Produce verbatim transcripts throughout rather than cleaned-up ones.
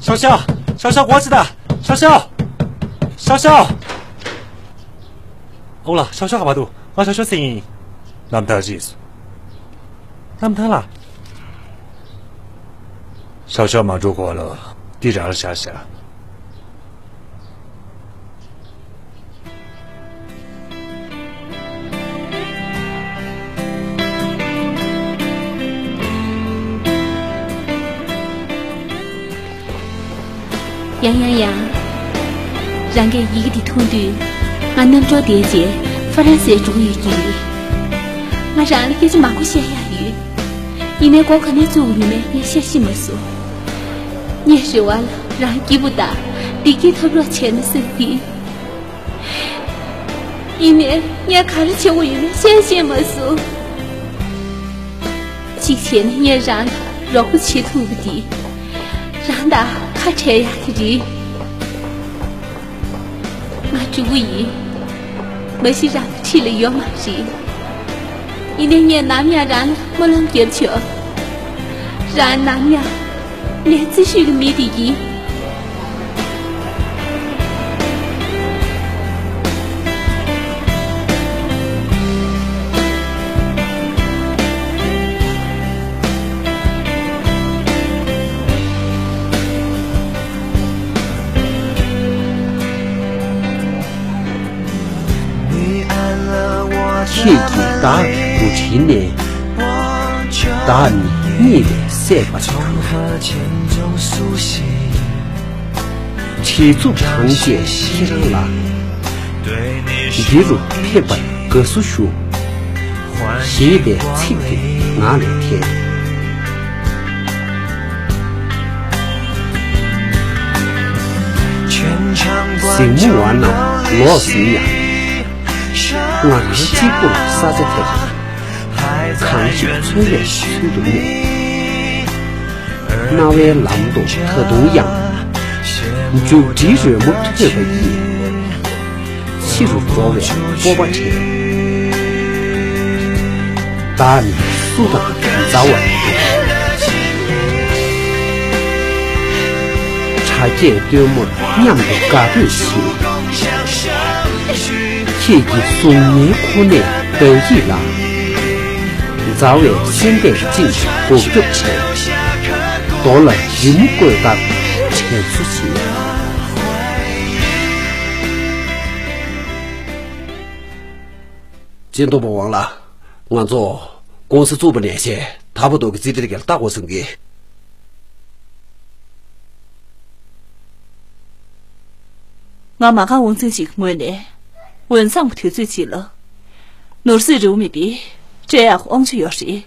ཤོག་ཤོག་ཤོག་ཤོག་གོ་ཅི་ད། ཤོག་ཤོག་ཤོག་ཤོག་ཨོ་ལ། ཤོག་ཤོག་ག་པར་འདུག་ང་ཤོག་ཤོག་ཟེར་ཡིན། རྣམ་ཐར་རེད། རྣམ་ཐར་ལ། ཤོག་ཤོག་མ་འགྲོ་གོ་ལ། འདི་རང་ལ་བཞག་བཞག་ཡང་ཡང་ཡང་། རང་གིས་ཡི་གེ་འདི་མཐོང་དུས། ང་རྣམ་གྲོལ་བསྡད་རྗེས་ཧྥ་རན་སིར་འགྲོ་གི་ཡོད་ཀྱི་རེད། ང་རང་ལ་སྐད་ཆ་མང་པོ་བཤད་ཡག་ཡོད། ཡིན་ནའི་འགོ་ག་ནས་བཙུགས་དགོས་ཡོད་མེད་ངས་བཤད་ཤེས་མ་སོང་། ངས་རེ་བ་ལ་རང་སྐྱིད་པོ་དང་བདེ་སྐྱིད་ཐོབ་རོགས་བྱས་ན་བསམ་གི། ཡིན་ནའི་ངས་ག་རེ་བྱེད་དགོས་ཡོད་མེད་བཤད་ཤེས་མ་སོང་། གཅིག་བྱས་ན་ངས་རང་ལ་རོགས་པ་བྱེད་ཐུབ་པ་འདི་རང་དང་ཁ་བྲལ་ཡག་གི་རེད། ང་འགྲོ་གི་ཡིན། མ་གཞི་རང་འཁྲིས་ལ་ཡོད་མ་རེད། ཡིན་ནའི་ངས་ནམ་ཡང་རང་ལ་སྨོན་ལམ་རྒྱབ་ཆོག་རང་ནམ་ཡང་ངའི་རྩེ་ཤོད་ཀྱི་མི་དེ་ཡིན། ཁྱེད་ཀྱིས་བདག་གི་འགོ་ཁྲིད་ནས། བདག་ནི་གཉིད་ལས་སད་པར་གྱུར། བྲེལ་འཚུབ་ཐང་ཆད་ཁྱེད་རང་ལ། འདི་རུ་ཕེབས་པར་དགའ་བསུ་ཞུ། ཞེས་པའི་ཚིག་དེ་ངག་ནས་འཐེན། གཟིགས་མོ་བ་རྣམས་ལོག་ཟིན་ཡང་། ང་རང་གཅིག་པུར་ས་ཆ་དེར། གང་ཞིག་འཚོལ་བའི་ཚུལ་དུ་གནས། སྣང་བའི་ལམ་དུ་ད་དུང་ཡང་། མཇུག་སྒྲིལ་རོལ་མོ་ཐོས་པ་ཡིས། ཕྱི་རུ་འགྲོ་བའི་སྤོབས་པ་བྲལ། བདག་ནི་སུ་དང་མཛའ་བར་གྱུར། གྲ་རྒྱས་སྟོན་མོར་མཉམ་དུ་དགའ་སྤྲོས་བཞིན། ཁྱེད་ཀྱི་གཟུགས་བརྙན་ཁོ་ནའི་བདག་ཉིད་ལ། མཛའ་བའི་སེམས་པས་ཅིས་འགུག་སྐྱོབ་བྱེད། རྡོ་ལ་རི་མོ་བརྐོས་ལྟར་དྲན་གསོ་བྱེད། སྤྱི་འཐུས་པ་ཝང་ལགས། ང་ཚོ་ཀུང་སི་བཙུགས་པ་ནས་བྱས་ད་བར་དུ་གི་རྩིས་ཁྲ་དེ་ག་ལ་བལྟ་དགོས་བསམ་གི། ང་མ་རྐང་དབང་འཛིན་ཅིག་གི་ངོས་ནས་འོས་འཚམ་གྱི་དུས་ཚོད་ཅིག་ལ་ནོར་སྲིད་རེའུ་མིག་དེ་སྤྲད་ཡག་གི་དབང་ཆ་ཡོད་རེད།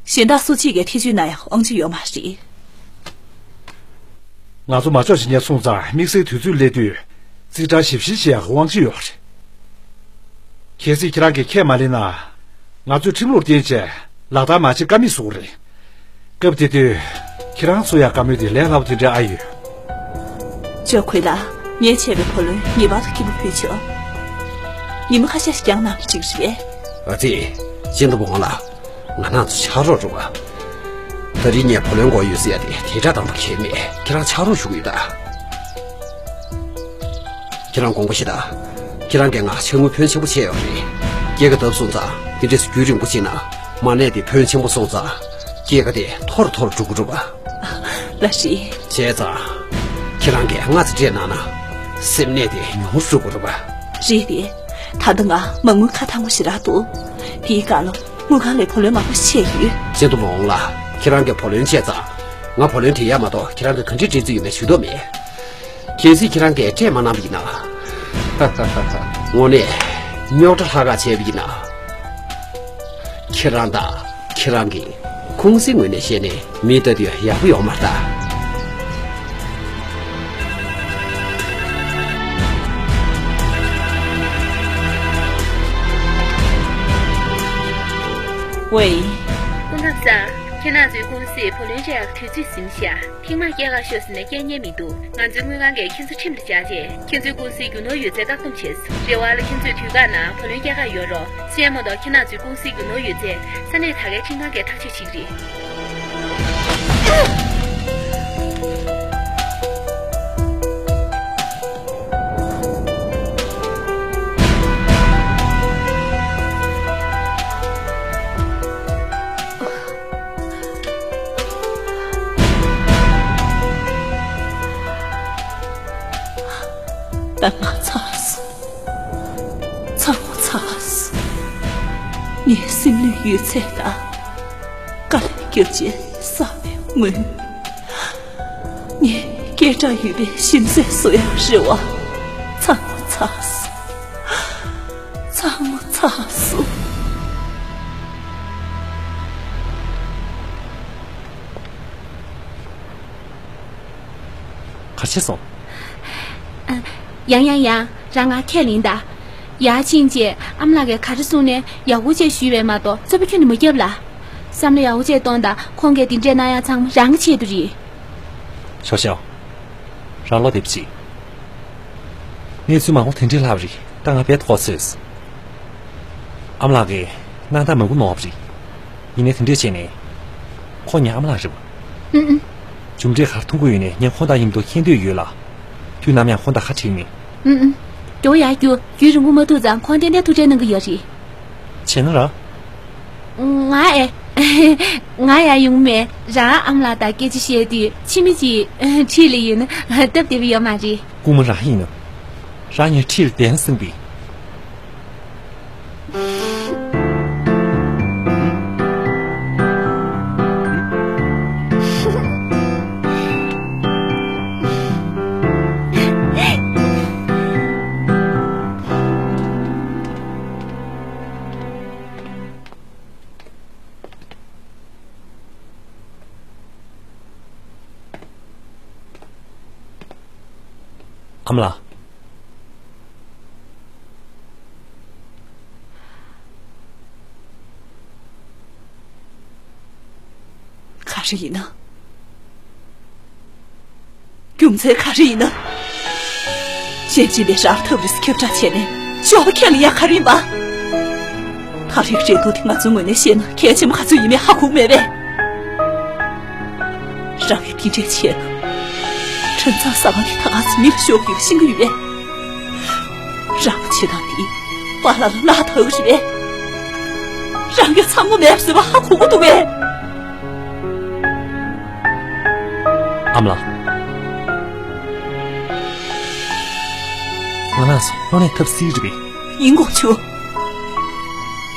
གཞན་དག་སུ་གཅིག་གིས་ཐེ་བྱུས་གནང་ཡག་གི་དབང་ཆ་ཡོད་མ་རེད། ང་ཚོ་མ་འཇོག་བྱེད་མཁན་སོང་ཙང་དམིགས་བསལ་དུས་ཚོད་སླེབས་དུས་རྩིས་ཁྲ་ཞིབ་བཤེར་བྱེད་ཡག་གི་དབང་ཆ་ཡོད་རེད། གལ་སྲིད་ཁྱེད་རང་གིས་ཁས་མ་ལེན་ན། ང་ཚོས་ཁྲིམས་ལུགས་བརྟེན་བྱས་ལག་བསྟར་མ་བྱེད་ཀ་མེད་བཟོ་གི་རེད། སྐབས་དེ་དུས་ཁྱེད་རང་ཚོ་ཡང་བཀའ་མོལ་དེ་ལས་སླ་པོ་དེ་འདྲ་ཨ་ཡོད། ཇོ་ཁུའེ་ལགས། ངས་བྱས་པའི་བུ་ལོན་ངེས་པར་དུ་སྐྱིད་པོ་ཕུལ་ཆོག་ཉི་མ་ཁ་ཤས་ཤིག་འགྱངས་གནང་བ་ཅིག་རེད། ཨ་ཙི། སྤྱི་འཐུས་པ་ཝང་ལགས། ང་རང་ཚོ་ཕྱག་རོགས་རོགས་ཨ། ད་རེས་ངས་བུ་ལོན་དགོས་ཡོད་ཟེར་ཡ་དེ་དེ་འདྲ་དང་པོ་གལ་མེད། ཁྱེད་རང་ཕྱག་རོགས་ཞུ་གི་ཡོད་ད། ཁྱེད་རང་དགོངས་པ་བཞེས་དང་། ཁྱེད་རང་གིས་ང་ཕྱག་དངུལ་ཕོན་ཆེན་པོ་བྱས་ཡོད་རེད། སྐྱེད་ཀ་བཏབ་སོང་ཙང་དེ་འདྲས་སུ་རྒྱུན་རིང་པོ་ཕྱིན་ན་མ་གནས་དེ་ཕོན་ཆེན་པོ་སོང་ཙང་སྐྱེད་ཀ་དེ་མཐོ་རུ་མཐོ་རུ་འགྲོ་གི་རེད་པ། ལགས་རེད། བྱས་ཙང་ཁྱེད་རང་གིས་སྔ་ཙམ་སྤྲད་གནང་ན་སེམས་ནད་དེ་ཉུང་རུ་འགྲོ་གི་རེད་པ། རེད་དེ། ད་ལྟ་ང་མ་དངུལ་ཁ་ཐང་པོ་ཞེ་དྲག་འདུག་དེའི་སྒང་ལ་དངུལ་ཁང་ལས་བུ་ལོན་མང་པོ་ཞིག་ཆད་ཡོད། སྤྱི་འཐུས་པ་ཝང་ལགས། ཁྱེད་རང་གིས་བུ་ལོན་ཆད་ཙང་ང་བུ་ལོན་སྤྲད་ཡ་མ་གཏོགས་ཁྱེད་རང་གིས་ག་འདྲས་སྤྲད་རྩིས་ཡོད་མེད་ཞུ་ཐུབ་མེད། གལ་སྲིད་ཁྱེད་རང་གིས་སྤྲད་མ་གནང་བ་ཡིན་ན། དངོས་གནས་རྙོག་དྲ་ལྷག་ག་བྱས་པ་ཡིན་ན། ཁྱེད་རང་དང་ཁྱེད་རང་གི་ཀུང་སིའི་ངོས་ནས་བཤད་ནས་མི་ལྟ་དུས་ཡག་པོ་ཡོང་མ་རེད་ད། ཝེ། སྐུ་ངོ་ལགས། ཁྱེད་རང་ཚོའི་ཀུང་སིས་བུ་ལོན་སྤྲད་ཡག་དུས་ཚོད་ཟིན་ཤག་ཐེངས་མང་སྐྱེད་ཀ་ཤོར་ཟིན་ན་སྐྱེལ་མཁན་མི་འདུག་ང་ཚོའི་དངུལ་ཁང་གིས་ཁྱེད་ཚོ་ཁྲིམས་ལ་སྦྱར་རྗེས་ཁྱེད་ཚོའི་ཀུང་སིའི་རྒྱུ་ནོར་ཡོད་ཚད་བཀག་སྡོམ་བྱས་སོང་། རེ་བ་ལ་ཁྱེད་ཚོས་དུས་བཀག་ནང་བུ་ལོན་སྐྱེད་ཀ་ཡོང་རོགས། གཞན་མ་གཏོགས་ཁྱེད་རང་ཚོའི་ཀུང་སིའི་རྒྱུ་ནོར་ཡོད་ཚད་ས་གནས་ད་གའི་ཁྲིམས་ཁང་གིས་ཐག་གཅོད་བྱེད་ཀྱི་རེད། ངའི་སེམས་ནུས་ཡོད་ཚད་དང་། དཀའ་ལས་བརྒྱབ་བྱས་བསགས་པའི་དངུལ། ངའི་སྐད་གྲགས་ཡོད་པའི་ཞིམ་ཟས་བཟོ་ཡག་རེ་བ་ཚང་མ་ཚར་སོང་། ཚང་མ་ཚར་སོང་། ག་བྱས་སོང་། ཨ། ཡང་ཡང་ཡང་། རང་ང་ཁས་ལེན་ད། ཡར་ཕྱིན་རྗེས་ཨ་མ་ལགས་ཀྱིས་ག་རེ་གསུངས་ནས་ཡག་པོ་བྱས་ཞུས་པས་མ་གཏོགས་རྩོད་པ་ཁྱོན་ནས་མ་བརྒྱབ་ལ། བསམ་བློ་ཡག་པོ་བྱས་གཏོང་དང་། ཁོང་གིས་འདི་འདྲས་གནང་ཡག་ཚང་མ་རང་གི་ཆེད་དུ་རེད། ཞོག་ཞོག་རང་བློ་བདེ་པོ་བྱེད། གནས་ཚུལ་མང་པོ་དེ་འདྲས་ལྷག་པ་རེད། ད་ང་རྦད་དེ་གོ་ཚོད་སོང་། ཨ་མ་ལགས་ཀྱིས་གནང་སྟངས་མང་པོ་ནོར་བ་རེད། ཡིན་ནའི་དེ་འདྲས་བྱས་ནས། ཁོང་ངའི་ཨ་མ་ལགས་རེད་པ། ཨུ་ཨུ། རྒྱུ་འབྲས་ག་རེ་མཐོང་གི་ཡོད་ནའི་ངས་ཁོང་དང་མཉམ་དུ་མཁྱེན་འདོད་ཡོད་ལ། དུས་ནམ་ཡང་ཁོང་དང་ཁ་བྲལ་མེད། ཨུ་ཨུ། མགྱོགས་ཡར་རྒྱུགས། རྒྱུན་རིང་པོ་མ་ཐུག་ཙང་ཁོང་ཏན་ཏན་ཐུགས་ཁྲལ་གནང་གི་ཡོད་རེད། བྱས་ན་ར། ང་ཨེ། ང་ཡར་ཡོང་མེད། རང་ཨ་མ་ལགས་དང་སྐད་ཆ་བཤད་དུས་ཕྱི་མིག་ཅིག་ཁྲིད་ལེ་ཡོད་ན་སྟབས་བདེ་པོ་ཡོད་མ་རེད། སྐུ་ངོ་རང་ཡིན་ན། རང་ངའི་ཁྲིད་ལ་བསྡད་ན་བསམ་པས། ཨ་མ་ལགས། ག་རེ་ཡིན་ན། རྒྱུ་མཚན་ག་རེ་ཡིན་ན། གཞན་གཅིག་ལས་རང་ཐབས་རིས་ཁྱབ་བསྒྲགས་བྱས་ནས་ཤོག་ཁྱེར་ལ་ཡ་ག་རེ་ཡིན་པ། ད་རེས་རེ་དོགས་དེ་ང་ཚོའི་ངོས་ནས་བཤད་ན་གལ་ཆེན་པོ་ག་ཚོད་ཡིན་མིན་ཧ་གོ་མེད་པས། རང་གིས་དེ་འདྲས་བྱས་ན། ཁྲིན་ཚང་ཟ་ཁང་དེ་ད་ག་ཚོད་མི་ལ་ཤོར་ཡོད་ཤེས་ཀྱི་ཡོད་པས། རང་གི་བྱེད་སྟངས་དེ་པཱ་ལགས་ལ་བརླག་ཐག་རེད་པས། རང་གིས་མཚམས་ལོ་མེད་པ་བཟོས་པ་ཧ་གོ་གི་འདུག་པས། ཨ་མ་ལགས། ང་རང་ཚོ་དངོས་གནས་ཐབས་སྲིད་རེད་པས། ཡིན་དགོས་བྱུང་།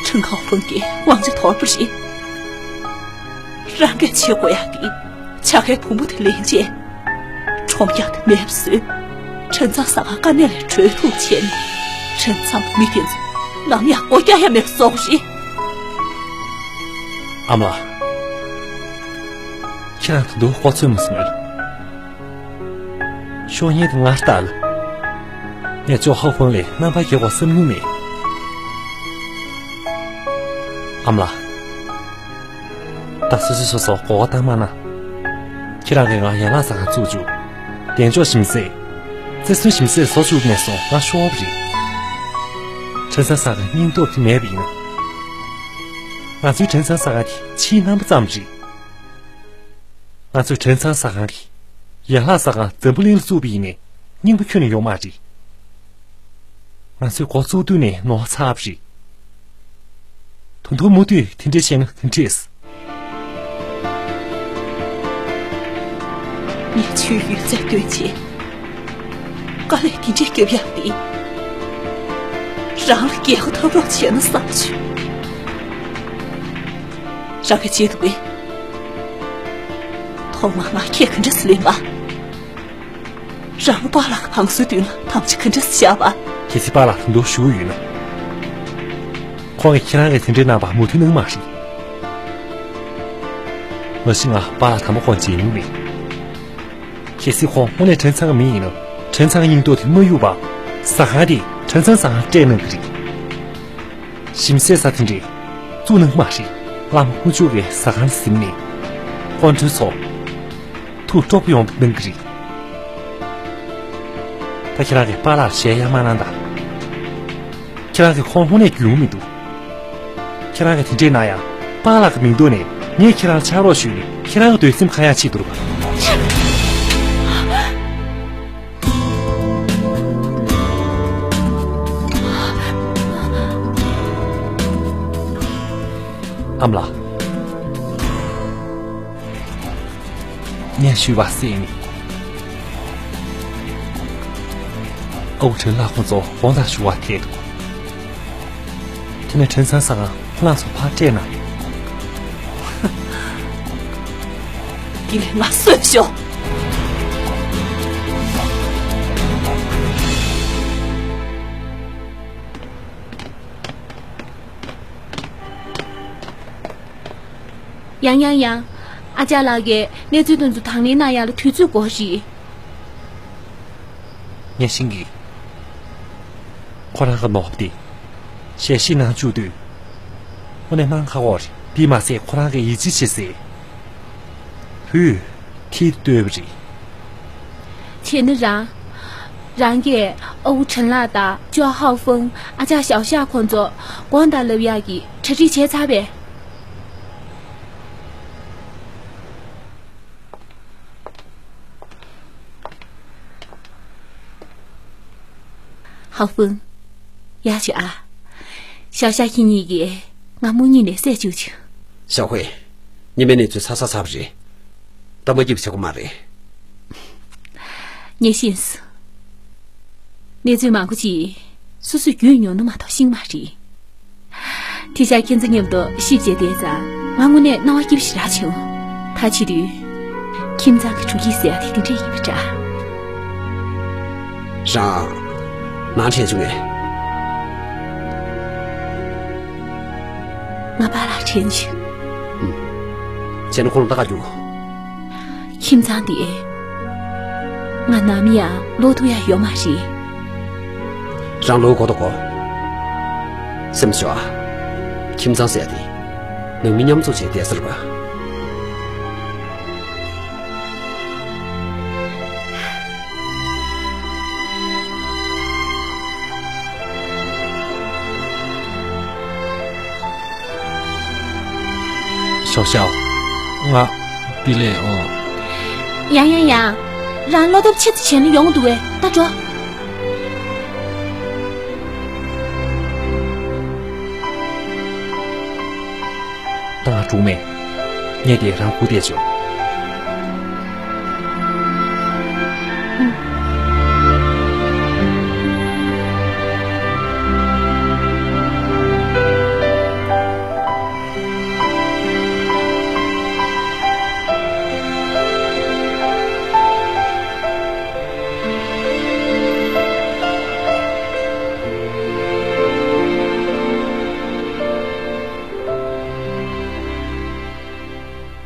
ཁྲིན་ཁའོ་ཧྥང་གིས་དབང་ཆ་དོར་བ་རེད། རང་གིས་བྱེད་དགོས་ཡག་དེ་ཆ་ཁའི་བུ་མོ་དེ་ལེན་བྱས། ཁྲོམ་རྒྱག་དེ་མེད་པ་བཟོས། ཁྲིན་ཚང་ཟ་ཁང་དཀའ་གནད་ལས་གྲོལ་ཐུབ་བྱས་ནས། ཁྲིན་ཚང་གི་མི་དེ་ཚོ་ནམ་ཡང་སྒོ་རྒྱག་ཡག་མེད་པ་བཟོ་དགོས་རེད། ཨ་མ་ལགས། ཁྱེད་རང་ད་དུང་གོ་ཚོད་མ་སོང་ངས། ཤོག་ངས་དེ་ངར་ལྟ་ལ། ངས་ཅོ་ཧའོ་ཧྥང་ལ་རྣམ་པར་རྒྱལ་བ་བསམ་མྱོང་མེད། ཨ་མ་ལགས། ད་སོ་སོས་སོ་སོར་གོ་བ་བཏང་མ་ན། ཁྱེད་རང་གིས་ང་ཡན་ལག་ཟ་ཁང་བཙུགས་བཅུག་གདན་ཅོག་ཞིམ་ཟས། རྩེར་སོན་ཞིམ་ཟས་བཟོ་བཅུག་ནས་བཟུང་ང་ཤོར་བ་རེད། ཁྲིན་ཚང་ཟ་ཁང་སྙིང་སྟོབས་དེ་མེད་པ་ཡིན་ན། ང་ཚོའི་ཁྲིན་ཚང་ཟ་ཁང་དེ་ཕྱིའི་རྣམ་པ་ཙམ་རེད། ང་ཚོའི་ཁྲིན་ཚང་ཟ་ཁང་གིས་ཡན་ལག་ཟ་ཁང་འཛམ་བུ་གླིང་ལ་བཙུགས་པ་ཡིན་ནའི་སྙིང་པོ་ཁྱོན་ནས་ཡོད་མ་རེད། ང་ཚོས་འགོ་བཙུགས་དུས་ནས་ནོར་ཚར་བ་རེད། ད་དུང་མུ་མཐུད་དེ་འདྲས་བྱས་ན་ག་འདྲས། ངས་ཆུའི་ཡོད་ཚད་བཏོན་བྱས། དཀའ་ལས་དེ་འདྲས་རྒྱབ་ཡག་དེ། རང་ལ་རྒྱལ་ཁ་ཐོབ་རོགས་བྱས་ན་བསམ་བྱུང་། རང་གིས་བརྗེད་འདུག་པས། ཐོག་མར་ང་ཁས་ག་འདྲས་སེ་ལེན་པ། རང་པཱ་ལགས་ཀྱི་བང་སོའི་མདུན་ལ་དམ་བཅའ་ག་འདྲས་སེ་བཞག་པ། གལ་སྲིད་པཱ་ལགས་ད་དུང་བཞུགས་ཡོད་ན། ཁོང་གིས་ཁྱེད་རང་གིས་དེ་འདྲའི་གནང་བ་མོས་མཐུན་གནང་མ་རེད། མ་གཞི་ང་པཱ་ལགས་དམ་པ་ཁོང་མཇལ་མྱོང་མེད། གལ་སྲིད་ཁོང་དངོས་གནས་ཁྲིན་ཚང་གི་མི་ཡིན་ན། ཁྲིན་ཚང་གི་སྙིང་སྟོབས་དེ་མ་གཡུགས་པར། ཟ་ཁང་དེ་ཁྲིན་ཚང་ཟ་ཁང་སྤྲད་གནང་གི་རེད། ཞིམ་ཟས་ཟ་དེ་འདྲས་བཙུགས་གནང་མ་རེད། བླ་མ་དཀོན་མཆོག་གིས་ཟ་ཁང་ཟིན་ནས་དཀོན་མཆོག་ཚོ་ཐུགས་སྤྲོ་པོ་ཡོང་བ་གནང་གི་རེད། ད་ཁྱེད་རང་གིས་པཱ་ལགས་ཞལ་ཡང་མ་གནང་དང་། ཁྱེད་རང་གིས་ཁོང་དངོས་གནས་སྐྱོན་མི་འདུག་ཁྱེད་རང་གིས་དེ་འདྲས་གནང་ཡང་པཱ་ལགས་ཀྱི་མིང་ཐོག་ནས་ངས་ཁྱེད་རང་ལ་ཕྱག་རོགས་ཞུས་ནས་ཁྱེད་རང་གི་འདོད་སེམས་ཁ་ཡག་བྱེད་འདུག་རེད་པ། ཨ་མ་ལགས། ངས་ཞུས་པ་གསན་ནས། ཨའུ་ཁྲིན་ལགས་ཁོང་ཚོ་དགོང་དག་བཞུགས་པ་ཐད་དུ། དེ་ནས་ཁྲིན་ཚང་ཟ་ཁང་ ཁོ་རང་ཚོ་ཕར་སྤྲད་ན། དེ་ལས་ང་གསོད་ཤོག་ཡང་ཡང་ཡང་། ཨ་ཅག་ལགས་ཀྱིས་གནས་ཚུལ་དེ་ཚོ་དང་ལེན་གནང་ཡག་ལ་དུས་ཚོད་དགོས་རེད། ངས་ཤེས་ཀྱི། ཁོ་རང་གི་ནོར་བུ་དེ་ཞལ་བཞེས་གནང་བཅུག་དུས། དངོས་གནས་སྣང་ཁ་བོར་རེད། དེས་མ་ཟད་ཁོ་རང་གིས་ཡིད་ཆེས་བྱེད་སའི་བུ་ཁྱེད་ལྟོས་པ་རེད། བྱས་ན་རང་། རང་གིས་ཨ་ཁུ་ཁྲེན་ལགས་དང་ཅོ་ཧའོ་ཧྥང་ཨ་ཅག་ཞའོ་ཞའོ་ཁོང་ཚོ་དགོངས་དག་ལབ་ཡག་གི་གྲ་སྒྲིག་བྱས་ཚར་བས། ཧའོ་ཧྥང་། ཡག་བྱུང་ཨ། ཞའོ་ཞའོ་ཁྱེད་གཉིས་ཀྱིས་ང་རྨོངས་གཉིད་ནས་བསད་བཅུག་བྱུང་། ཞའོ་ཧུའེ། ཉི་མའི་གནས་ཚུལ་ཚ་ཚ་ཚ་བ་རེད། སྟབས་མ་སྐྱིད་པ་བྱེད་དགོས་མ་རེད། ངས་ཤེས་སོང་། གནས་ཚུལ་མང་པོ་ཅིག་སོ་སོས་བརྒྱུད་མྱོང་ན་མ་གཏོགས་ཤེས་མ་རེད། དེ་ཞག་ཁྱེད་ཚོ་མཉམ་དུ་གཤིབ་བྱས་བསྡད་ཙང་ང་དངོས་གནས་སྣང་བ་སྐྱིད་པོ་ཞེ་དྲག་བྱུང་། ད་བྱེད་དུས། ཁྱིམ་ཚང་གི་དྲོ་སྐྱིད་ཟེར་ཡག་དེ་དེ་འདྲས་ཡིན་པ་འདྲ། རང་། ནང་དྲན་བྱུང་ངས། ང་པཱ་ལགས་དྲན་བྱུང་། ཨུམ། བྱས་ན་ཁོང་ལ་ལྟ་ག་རྒྱུགས། ཁྱིམ་ཚང་འདི། ང་ནམ་ཡང་ལོག་ཐུབ་ཡག་ཡོད་མ་རེད། རང་ལོག་དགོས་དོ་གོ། སེམས་ཤོག་ཨ། ཁྱིམ་ཚང་ཟེར་ཡག་དེ། ནང་མི་མཉམ་འཛོམས་བྱས་བསྡད་ས་རེད་པ། ཞའོ་ཞའོ། ང་། འདི་ལས་འོང་། ཡང་ཡང་ཡང་། རང་བློ་སྟོབས་ཆེ་ཙམ་བྱས་ན་ཡོང་འདུག་པས་ད་འགྲོ། ད་ང་འགྲོ་མེད། ངས་དེ་རང་སྒུག་བསྡད་བྱུང་།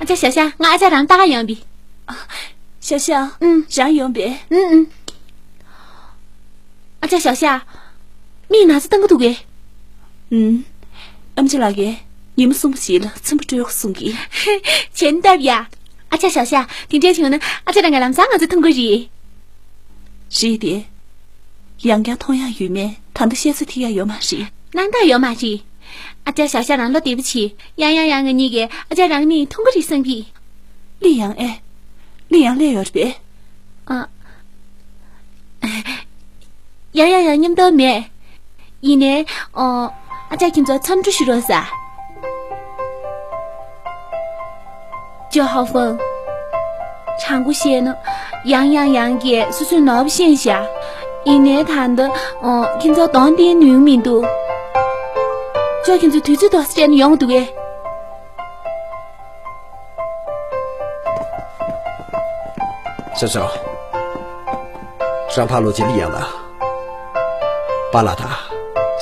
ཨ་ཅག་ཞའོ་ཞའོ། ང་ཨ་ཅག་རང་ལྟ་ག་ཡོང་བི། ཞའོ་ཞའོ། ཨུམ། རང་ཡོང་བི། ཨུམ་ཨུམ། ཨ་ཅག་ཞའོ་ཞའོ། མིག་ན་ཚ་བཏང་གི་འདུག་གས། ཨུམ། ཨེམ་ཆི་ལགས་ཀྱིས་ཉིན་མོ་གསུམ་པོ་ཞིག་ལ་ཚིམ་པོ་སྤྲོད་དགོས་གསུང་གི། བྱས་ན་སྟབས་ཡག་ཨ་ཅག་ཞའོ་ཞའོ། དེ་འདྲས་བྱུང་ན་ཨ་ཅག་རང་གིས་ལམ་སང་ང་ཚོ་མཐོང་གི་རེད། རེད་དེ། ཡང་བསྐྱར་མཐོང་ཡག་ཡོད་མེད་ད་ལྟ་བཤད་ཚོད་ཐིག་ཡག་ཡོད་མ་རེད། སྣང་དག་ཡོད་མ་རེད། ཨ་ཅག་ཞའོ་ཞའོ་རང་བློ་བདེ་པོ་བྱེད། ཡང་ཡང་ཡང་ང་གཉིས་ཀྱིས་ཨ་ཅག་རང་མིག་མཐོང་གི་རེད་བསམ་གི། ལི་ཡང་ཨེ། ལི་ཡང་སླེབས་ཡོད་རེད་པས། ཨ། ཡང་ཡང་ཡང་མཉམ་དུ་མེད། ཡིན་ནའི། ཨོ། ཨ་ཅག་ཁྱེད་ཚོ་མཚམས་འདྲི་ཞུ་རོགས་ཟེར། ཅོ་ཧའོ་ཧྥང་། དྲང་པོ་བཤད་ན། ཡང་ཡང་ཡང་གིས་སོ་སོའི་ནོར་བུ་ཤེས་བཞག་ཡིན་ནའི་ད་ལྟ། ཨོ། ཁྱེད་ཚོ་གདོང་བསྟན་ནུས་མི་འདུག་ཅོ་ཁྱེད་ཚོ་དུས་ཚོད་ཏོག་ཙམ་སྤྲད་ན་ཡོང་འདུག་གས། ཞའོ་ཞའོ། རང་ཕར་ལོག་རྗེས་ལི་ཡང་དང་། པཱ་ལགས་དང་།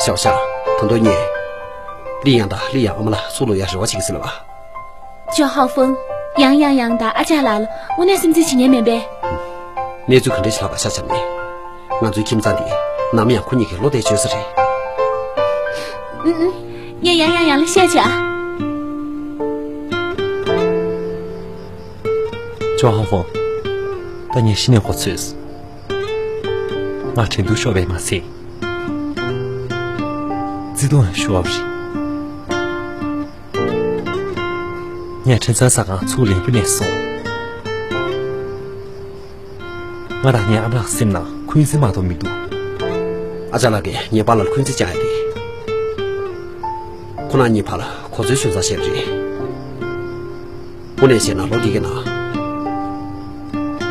ཞའོ་ཞའོ། ད་དུང་ངས། ལི་ཡང་དང་ལི་ཡང་ཨ་མ་ལ་ཚུར་ལོག་ཡག་རེ་བ་བྱེད་ཀྱི་ཟེར་ལབ་པ། ཅོ་ཧའོ་ཧྥང་། ཡང་ཡང་ཡང་དང་ཨ་ཅག་ལགས་ལ་དངོས་གནས་སེམས་ཁྲལ་བྱེད་མཁན་མིན་པས། གནས་ཚུལ་ག་འདྲ་ཞིག་ལྷག་པ་ཤ་ཚ་མེད། ང་ཚོའི་ཁྱིམ་ཚང་འདི་ནམ་ཡང་ཁོ་གཉིས་ཀྱིས་བློ་གཏད་བཅོལ་ས་རེད། ཨུ་ཨུ། ངས་ཡང་ཡང་ཡང་ལ་བཤད་བྱ། ཅོ་ཧ་ཧྥང་། ད་ངས་གཞི་ནས་ཁོ་ཚོས། ང་དྲན་གདུང་ཤོར་བས་མ་ཚད། བརྩེ་དུང་ཡང་ཤོར་བ་རེད། ངས་ཁྲེན་ཚང་ཟ་ཁང་ཚུར་ལེགས་པོ་ནས་སོང་། ང་དང་ངའི་ཨ་མ་ལགས་སེམས་ནང་འཁོན་འཛིན་མ་གཏོགས་མི་འདུག་ཨ་ཅག་ལགས་ཀྱིས་ངའི་པཱ་ལགས་ལ་འཁོན་འཛིན་བྱ་ཡ་དེ། ཁོ་རང་གཉིས་བར་ལ་གོ་འཛོལ་བྱུང་ཙང་བྱས་པ་རེད། དངོས་གནས་བྱས་ན་ལོ་འདི་གའི་ནང་།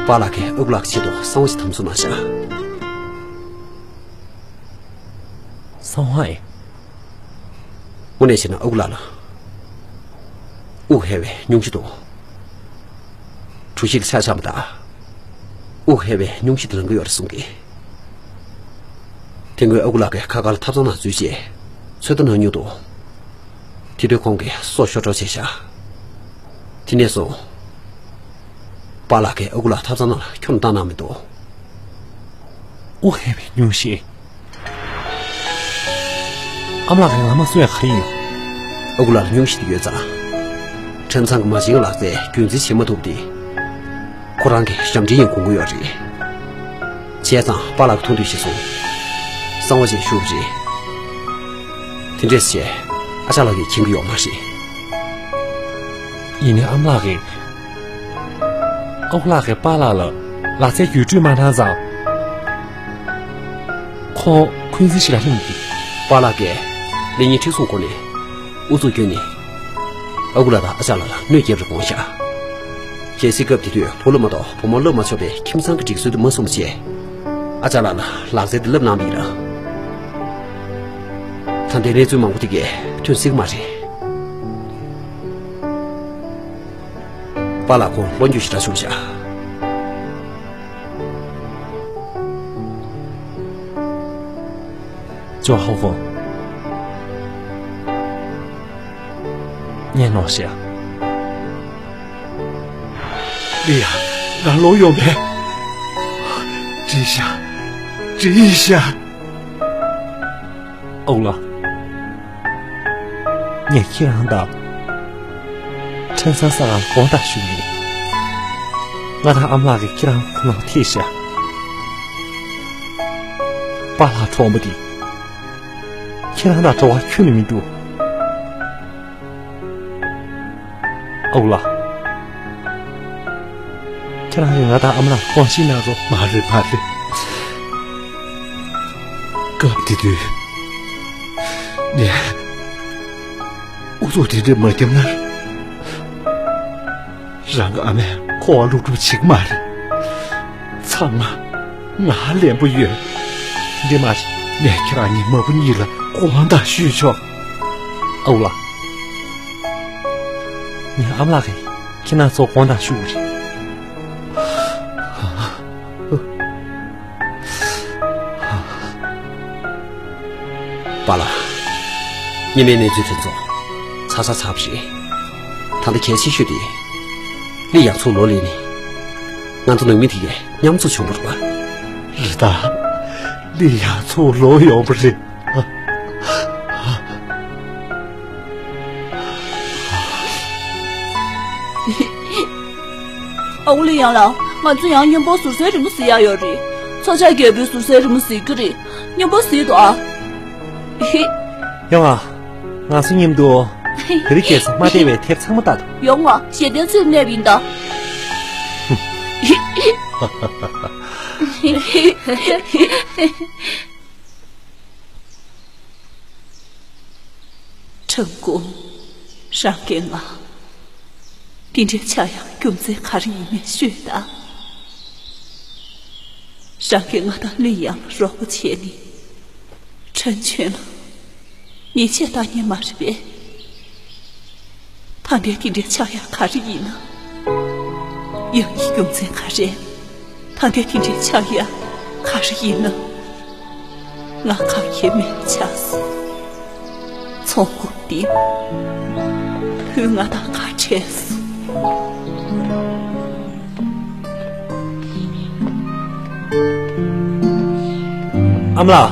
པཱ་ལགས་ཀྱིས་ཨ་ཁུ་ལགས་ཀྱི་ཆེད་དུ་གསང་བ་ཞིག་དམ་བཟུང་གནང་བཞག་གསང་བ་ཨེ། དངོས་གནས་བྱས་ན་ཨ་ཁུ་ལགས་ལ་དབུགས་ཧལ་བའི་སྙུང་གཞི་དང་། གྲུ་བཞི་ལ་ཆ་བཞག་པ་དང་། དབུགས་ཧལ་བའི་སྙུང་གཞི་དེ་ལངས་ཀྱི་ཡོད་རེད་གསུང་གི། དེ་སྔོན་ཨ་ཁུ་ལགས་ཀྱིས་ཁ་ཁར་ཐབ་ཚང་ནང་འཛུལ་རྗེས་ཚོད་ལྟ་གནང་མྱོང་འདུག། དེ་དུས་ཁོང་གིས་སྲོག་ཤོར་འགྲོ་བྱས་ཤག། དེ་ནས་བཟུང་། པཱ་ལགས་ཀྱིས་ཨ་ཁུ་ལགས་ཐབ་ཚང་ནང་ལ་ཁྱོན་བཏང་གནང་མི་འདུག། དབུགས་ཧལ་བའི་སྙུང་གཞི། ཨ་མ་ལགས་ཀྱིས་ང་མ་གསོ་ཡག་ག་རེ་ཡིན། ཨ་ཁུ་ལགས་ལ་སྙུང་གཞི་དེ་ཡོད་ཙང་། ཁྲེན་ཚང་གི་མ་བྱན་ལག་རྩལ་རྒྱུན་འཛིན་བྱེད་མ་ཐུབ་སྟེ། ཁོ་རང་གི་ཞབས་འདྲེན་ཡང་དགོས་ཀྱི་ཡོད་རེད། བྱས་ཙང་པཱ་ལགས་ཀྱིས་མཐོང་ཐོས་བྱས་སོང་། གསང་བ་བྱས་ཞུ་བ་རེད། དེ་འདྲས་བྱས་ཨ་ཅག་ལགས་ཀྱིས་མཁྱེན་གྱི་ཡོད་མ་རེད། ཡིན་ནའི་ཨ་མ་ལགས་ཀྱིས། ཨ་ཁུ་ལགས་ཀྱིས་པཱ་ལགས་ལ་ལག་རྩལ་བརྒྱུད་སྤྲོད་མ་གནང་ཙང་། ཁོང་འཁོན་འཛིན་ཞིག་ལ་ལྷུང་གི། པཱ་ལགས་ཀྱིས་ལེགས་ཉེས་མཁྲེགས་བཟུང་སྒོ་ནས་ཨུ་ཚུགས་བསྐྱོན་ནས། ཨ་ཁུ་ལགས་དང་ཨ་ཅག་ལགས་ལ་གནོད་སྐྱེལ་བར་དགོངས་ཤག། གལ་སྲིད་སྐབས་དེ་དུས་བུ་སློབ་མ་གཏོགས་བུ་མོ་སློབ་མ་ཆོག་པའི་ཁྱིམ་ཚང་གི་སྒྲིག་སྲོལ་དེ་མ་བསྲུངས་པ་བྱས། ཨ་ཅག་ལགས་ལ་ལག་རྩལ་དེ་བསླབ་གནང་བ་ཡིན་ན། ད་ལྟའི་གནས་ཚུལ་མང་པོ་དེ་གས་ཐོན་སྲིད་ཀྱི་མ་རེད། པཱ་ལགས་ཁོང་ལོ་རྒྱུས་ཞེ་དྲག་བྱུང་ཤག། ཅོ་ཧོ་ཧོ། ཉན་ནོ་ཤེ། ལི་ཡ། ང་ལོག་ཡོང་བས། བྲིས་ཤག། བྲིས་ཤག། ཨོ་ལ། ངས་ཁྱེད་རང་དང་། ཁྲེན་ཚང་ས་ག་དགོངས་དག་ཞུ་གི་ཡིན། ང་དང་ཨ་མ་ལགས་ཀྱིས་ཁྱེད་རང་ཁོ་ནང་ཐེ་ཤ། པཱ་ལགས་གྲོངས་པ་དེ། ཁྱེད་རང་དང་འབྲེལ་བ་ཁྱོན་ནས་མི་འདུག། ཨོ་ལ། ཁྱེད་རང་གིས་ང་དང་ཨ་མ་ལགས་དགོངས་ཞིབ་གནང་རོགས། མ་རེད་མ་རེད། སྐབས་དེ་དུས། ངས། ཨུ་ཚུགས་དེ་འདྲས་མ་བརྒྱབ་ན། རང་གི་ཨ་མས་ཁོ་བ་སློབ་ཕྲུག་བྱེད་ཀྱི་མ་རེད། ཚང་མ་ང་ལན་པོ་ཡོད། འདི་མ་རེད། ངས་ཁྱེད་རང་གཉིས་མ་བུ་གཉིས་ལ་དགོངས་དག་ཞུས་ཆོག། ཨོ་ལ། ངས་ཨ་མ་ལགས་ཀྱིས་ཁྱེད་རང་ཚོ་དགོངས་དག་ཞུ་དགོས་རེད། པཱ་ལགས། སྔོན་མའི་གནས་ཚུལ་དེ་ཚོ་ཚར་ཚར་ཚར་བ་རེད། ད་ལྟ་གལ་ཆེ་ཤོས་དེ། ལི་ཡང་ཚུར་ལོག་སླེབས་ནས། ང་ཚོ་ནང་མི་དེ་གས་མཉམ་འཛོམས་བྱུང་བ་རེད་པ། རེད་ད། ལི་ཡང་ཚུར་ལོག་ཡོང་བ་རེད། ཨ་ཁུ་ལི་ཡང་ལགས། ང་ཚོ་ཡང་སྙན་པོ་ཟུར་ཟའི་རི་མོ་གཟིགས་ཡག་ཡོད་རེད། ཚོ་ཆགས་རྒྱལ་པོའི་ཟུར་ཟའི་རི་མོ་གཟིགས་ཀྱི་རེད། སྙན་པོ་གཟིགས་འདུག་ཨ། ཡོང་ང་། ང་ཚོ་མཉམ་དུ། བོད་རིགས་རྒྱལ་ས་མ་བདེ་བའི་དེབ་ཚང་མ་ལྟ་དང་། ཡོང་ང་། གཞས་གཏན་ཚུར་གནས་པ་ཡིན་ད། ཁྲེན་ཀུང་། རང་གིས་ང་འདི་འདྲའི་ཆགས་ཡག་རྒྱུ་མཚན་ག་རེ་ཡིན་མིན་ཤོད་དང་། རང་གིས་ང་དང་ལི་ཡང་ལ་རོགས་པ་བྱས་ནས། ཁྲེན་ཆོན་ལ་ཉེས་ཆད་བཏང་མཁན་མ་རེད་པས། ད་ལྟའི་འདི་འདྲའི་ཆགས་ཡག་ག་རེ་ཡིན་ན། ཡང་གི་རྒྱུ་མཚན་ག་རེ། ད་ལྟའི་དེ་འདྲའི་ཆགས་ཡག་ག་རེ་ཡིན་ན། ང་ག་གེ་མེད་ཆགས་སོང་། ཚོང་དཔོན་འདི་བུ་ང་དང་ཁ་བྲལ་སོང་། ཨ་མ་ལགས།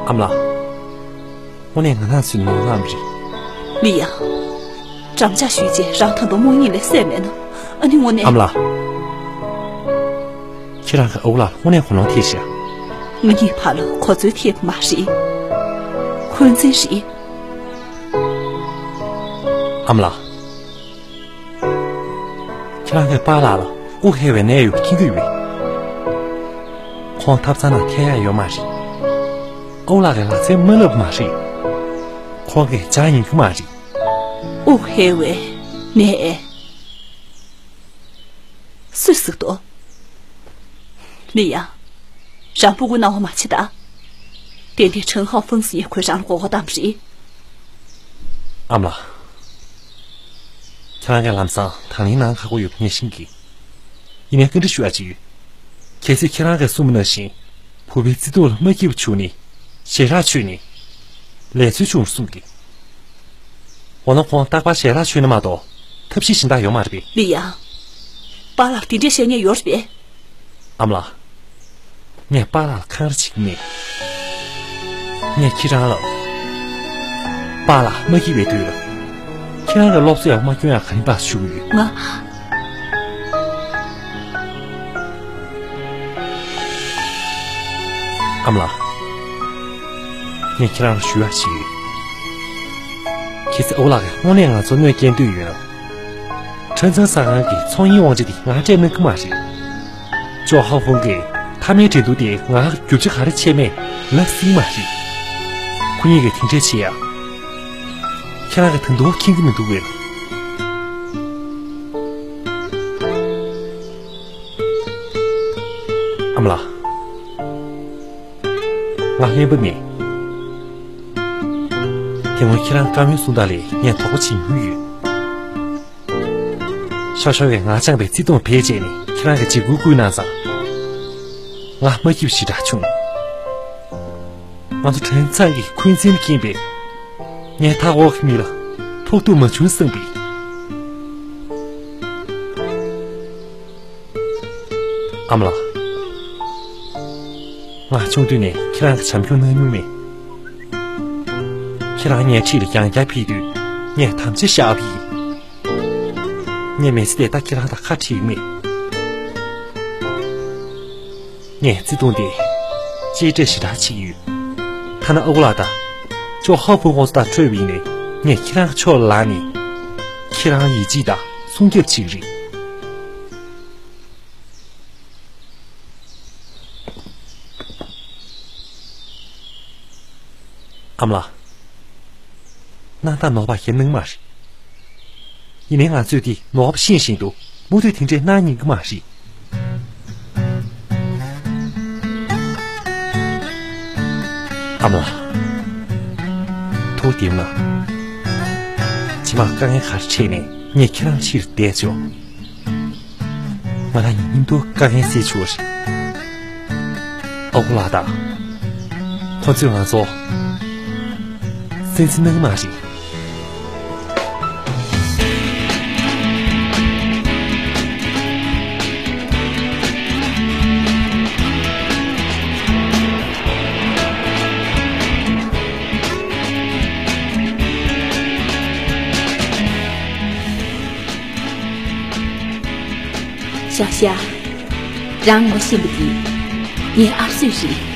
ཨ་མ་ལགས། དངོས་གནས་ང་རང་ཚོའི་ནོར་ལམ་རེད། ལི་ཡ། འགྲམ་ལྕག་གཞུས་རྗེས་རང་ད་དུང་རྨོངས་གཉིད་ལས་སད་མེད་ན། ཨ་ནི་དངོས་གནས། ཨ་མ་ལགས། ཁྱེད་རང་གི་ཨ་ཁུ་ལགས་ལ་དངོས་གནས་གོ་ལོང་ཐེབས་ཤག། ང་གཉིས་བར་ལ་གོ་འཛོལ་ཐེབས་མ་རེད། འཁོན་འཛིན་རེད། ཨ་མ་ལགས། ཁྱེད་རང་གིས་པཱ་ལགས་ལ་དབུགས་ཧལ་བའི་ནད་ཡོད་པ་མཁྱེན་གྱི་ཡོད་པས། ཁོང་ཐབ་ཚང་ནང་ཐད་ཡག་ཡོད་མ་རེད། ཨ་ཁུ་ལགས་ཀྱིས་ལག་རྩལ་མ་བསླབས་པ་མ་རེད། ཁོང་གིས་སྦྱང་ཉན་རྒྱུ་མ་རེད། དབུགས་ཧལ་བའི་ནད། སུས་གཟིགས་འདུག། ལི་ཡང་། རང་ཕྲུ་གུ་སྣང་བ་མ་བྱེད་ད། ཏན་ཏན་ཁྲེན་ཧའོ་ཧྥང་ཟེར་མཁན་ཁོས་རང་ལ་མགོ་སྐོར་བཏང་བ་རེད། ཨ་མ་ལགས། ཁྱེད་རང་གིས་ལམ་སང་དང་ལེན་གནང་ཁག་པོ་ཡོད་པ་ངས་ཤེས་ཀྱི། ཡིན་ནའི་བཀའ་འདྲི་ཞུ་ཡ་ཅིག་ཡོད། གལ་སྲིད་ཁྱེད་རང་གིས་གསུངས་པ་ནང་བཞིན་བུ་ཕའི་བརྩེ་དུང་ལ་མ་སྐྱིད་པ་བྱུང་ནས་ཞེ་དྲག་ཆོད་ནས་ལས་རྩོལ་བྱུང་བར་གསུངས་ཀྱི། འོ་ན་ཁོང་རྟག་པར་ཞལ་ལག་མཆོད་ན་མ་གཏོགས་ཐབས་ཤེས་གཞན་དག་ཡོད་མ་རེད་པས། ལི་ཡང་། པཱ་ལགས་དེ་འདྲས་བཤད་མཁན་ཡོད་རེད་པས། ཨ་མ་ལགས། ངས་པཱ་ལགས་ལ་འཁང་ར་བྱེད་ཀྱི་མེད། ངས་ཁྱེད་རང་ལ། པཱ་ལགས་མ་སྐྱིད་པའི་དུས་ལ། ཁྱེད་རང་གི་སློབ་གསོ་ཡག་མ་སྐྱོན་ཡག་ག་ནས་པཱ་ཞུ་གི་ཡོད། ང་། ཨ་མ་ལགས། ངས་ཁྱེད་རང་ལ་ཞུ་ཡ་ཞིག་ཡོད། གལ་སྲིད་ཨོ་ལགས་ཀྱིས་དངོས་གནས་ང་ཚོར་གནོད་སྐྱེལ་འདོད་ཡོད་ན། ཁྲེན་ཚང་ཟ་ཁང་གི་ཚོང་གཉེར་དབང་ཆ་དེ་ང་སྤྲད་གནང་གི་མ་རེད། ཅོ་ཧའོ་ཧྥུང་གིས་མཐའ་མའི་འགྲན་བསྡུར་དེ་ང་ལ་རྒྱུ་ཆ་ག་རེ་བྱས་མེད་ལབ་སྲིད་མ་རེད། ཁོ་གཉིས་ཀྱིས་དེ་འདྲས་བྱེད་ཡ། ཁྱེད་རང་གིས་ད་དུང་མཁྱེན་གྱི་མི་འདུག་གས། ཨ་མ་ལགས། ང་ཀླད་པ་མེད། དེ་སྔོན་ཁྱེད་རང་བཀའ་མོལ་གསུང་སྟངས་ལས་ངས་དོགས་པ་བྱེད་མྱོང་ཡོད། ཤར་ཤར་བས་ང་བཅངས་པའི་བརྩེ་དུང་བེད་སྤྱད་ནས་ཁྱེད་རང་གིས་འཇིགས་སྐུལ་བསྐུལ་གནང་ཙང་། ང་མ་སྐྱིད་པ་ཞེ་དྲག་བྱུང་། ང་ཚོ་ཁྲེན་ཚང་གི་འཁོན་འཛིན་རྐྱེན་པས། ངའི་མཐའ་འཁོར་གྱི་མི་ལ་ཕོག་ཐུག་མ་བྱུང་བསམ་པས། ཨ་མ་ལགས། ང་ཆུང་དུས་ནས་ཁྱེད་རང་གི་བྱམས་སྐྱོང་གནང་མྱོང་མེད། ཁྱེད་རང་ངའི་འཁྲིས་ལ་ཡང་བསྐྱར་ཕེབས་དུས་ངས་དམ་བཅའ་བཞག་པ་ཡིན། ངས་མི་ཚེ་འདི་ད་ཁྱེད་རང་དང་ཁ་བྲལ་གྱི་མེད། ངས་བརྩེ་དུང་དེ་གཅེས་སྤྲས་ཞེ་དྲག་བྱེད་ཀྱི་ཡོད། ཐ་ན་ཨ་ཁུ་ལགས་དང་ཅོ་ཧའོ་ཧྥུང་ཁོང་ཚོ་དང་འཕྲད་པ་ཡིན་ནའི་ངས་ཁྱེད་རང་གི་ཕྱོགས་ལ་ལངས་ནས་ཁྱེད་རང་ཡིད་ཆེས་དང་སྲུང་སྐྱོབ་བྱེད་ཀྱི་རེད། ཨ་མ་ལགས། གནང་སྟངས་ནོར་བ་ཞིག་གནང་མ་རེད། ཡིན་ནའི་ང་ཚོས་དེ་ནོར་བ་ཤེས་བཞིན་དུ་མུ་མཐུད་དེ་འདྲས་གནང་ཉན་གྱི་མ་རེད། ཨ་མ་ལགས། ཐུགས་བདེ་མ། རྗེས་མ་དཀའ་ངལ་ག་རེ་འཕྲད་ནས་ངས་ཁྱེད་རང་ཕྱིར་བསྡད་ཆོག་ང་རང་ཉིད་མཉམ་དུ་དཀའ་ངལ་སེལ་ཆོག་རེད། ཨ་ཁུ་ལགས་དང་། ཁོ་ཚོས་ང་ཚོ་སེམས་འཚབ་གནང་གི་མ་རེད། ཤ་ཤ། རང་ངོ་ཤེས་པ་འདི་ངའི་ཨ་སྲུ་རེད།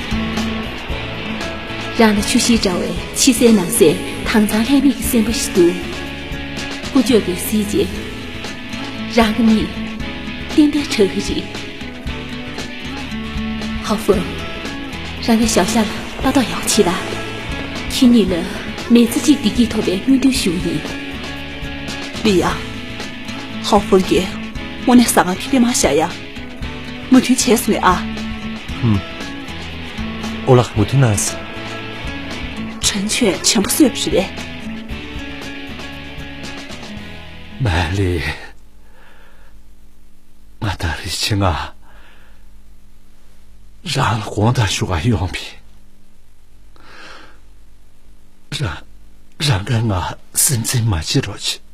རང་ལ་ཆུ་ཤེལ་འདྲ་བའི་ཕྱི་གསལ་ནང་གསལ་དྭངས་གཙང་ལྷད་མེད་ཀྱི་སེམས་པ་ཞིག་འདུག་ཀུ་ཅོ་གིས་གཟིགས་རྗེས། རང་གི་མིག་ཏན་ཏན་ཁྲ་གི་རེད། ཧའོ་ཧྥུང་། རང་གིས་ཞའོ་ཞ་ལ་ལྟ་རྟོག་ཡག་པོ་བྱེད་ལ། ཁྱེད་གཉིས་ལ་མི་ཚེ་གཅིག་བདེ་སྐྱིད་ཐོབ་པའི་སྨོན་འདུན་ཞུ་གི་ཡིན། ལི་ཡ། ཧའོ་ཧྥུང་གིས་དངོས་གནས་ཟ་ཁང་དེ་བདེ་མ་བཞག་ཡ། མོས་མཐུན་བྱས་སོང་ངས་ཨ། ཧུམ། ཨོ་ལགས་མོས་མཐུན་གནང་ཟིན། ཁྲེན་ཆོས་བྱམས་པོ་བཟོས་པ་རེད་པས། མ་ལི། ང་ད་རེས་ཆེད་མངགས་རང་ལ་དགོངས་དག་ཞུ་གར་ཡོང་པས། རང་རང་གིས་ང་སེམས་འཚབ་མ་བྱེད་རོགས་བྱེད།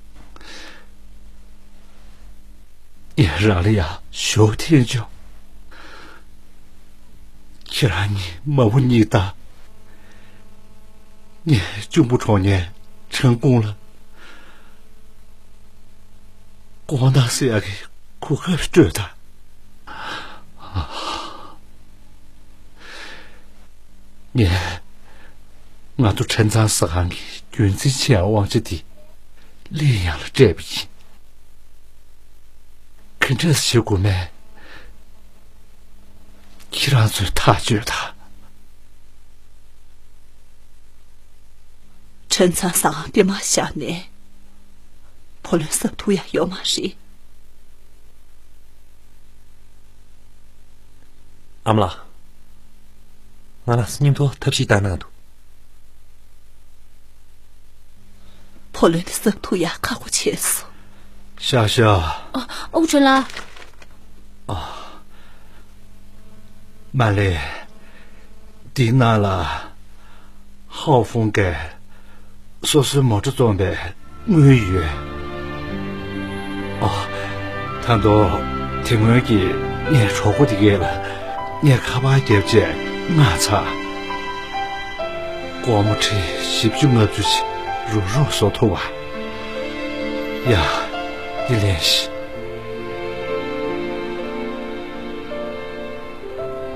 ངས་རང་ལ་ཡང་ཞུ་འཐེན་བྱུང་། ཁྱེད་རང་གཉིས་མ་བུ་གཉིས་དང་། ངས་གཅུང་པོ་གྲོངས་ཉེན་ཁྲེན་ཀུང་ལ་དགོངས་དག་ཟེར་ཡག་གི་གོ་སྐབས་སྤྲོད་དང་། ངས་ང་ཚོ་ཁྲེན་ཚང་ཟ་ཁང་གི་རྒྱུན་འཛིན་ཆེ་བའི་དབང་ཆ་དེ་ལི་ཡང་ལ་སྤྲད་པ་ཡིན། ག་འདྲས་བྱེད་དགོས་མེད། ཁྱེད་རང་ཚོས་ཐག་གཅོད་དང་། ཁྲེན་ཚང་ཟ་ཁང་བདེ་མ་བཞག་ནས་བུ་ལོན་གསབ་ཐུབ་ཡ་ཡོད་མ་རེད། ཨ་མ་ལགས། ང་ལ་སྙིང་ཐོ་ཐབས་ཤེས་བཏང་གནང་འདུག་བུ་ལོན་དེ་གསབ་ཐུབ་ཡག་ཁག་པོ་བྱས་སོང་། ཤག་ཤག་ཨ། ཨོ་ཁྲོན་ལགས། མ་ལེ། འདི་ནང་ལ་ཧའོ་ཧྥུང་གིས་སོ་སོའི་མོ་ཊ་བཙོངས་པའི་དངུལ་ཡོད། ཨ། ད་དུང་དེ་སྔོན་གྱི་ངའི་གྲོགས་པོ་དེ་གས་ལ་ངས་ཁ་པར་བརྒྱབ་རྗེས་མངགས་ཚར། སྒོར་མོ་ཁྲི་བཞི་བཅུ་ལྔ་བཅུ་ཞིག་རུག་རུག་བཟོ་ཐུབ་པ། ཡ། འདི་ལེན་ཤིག་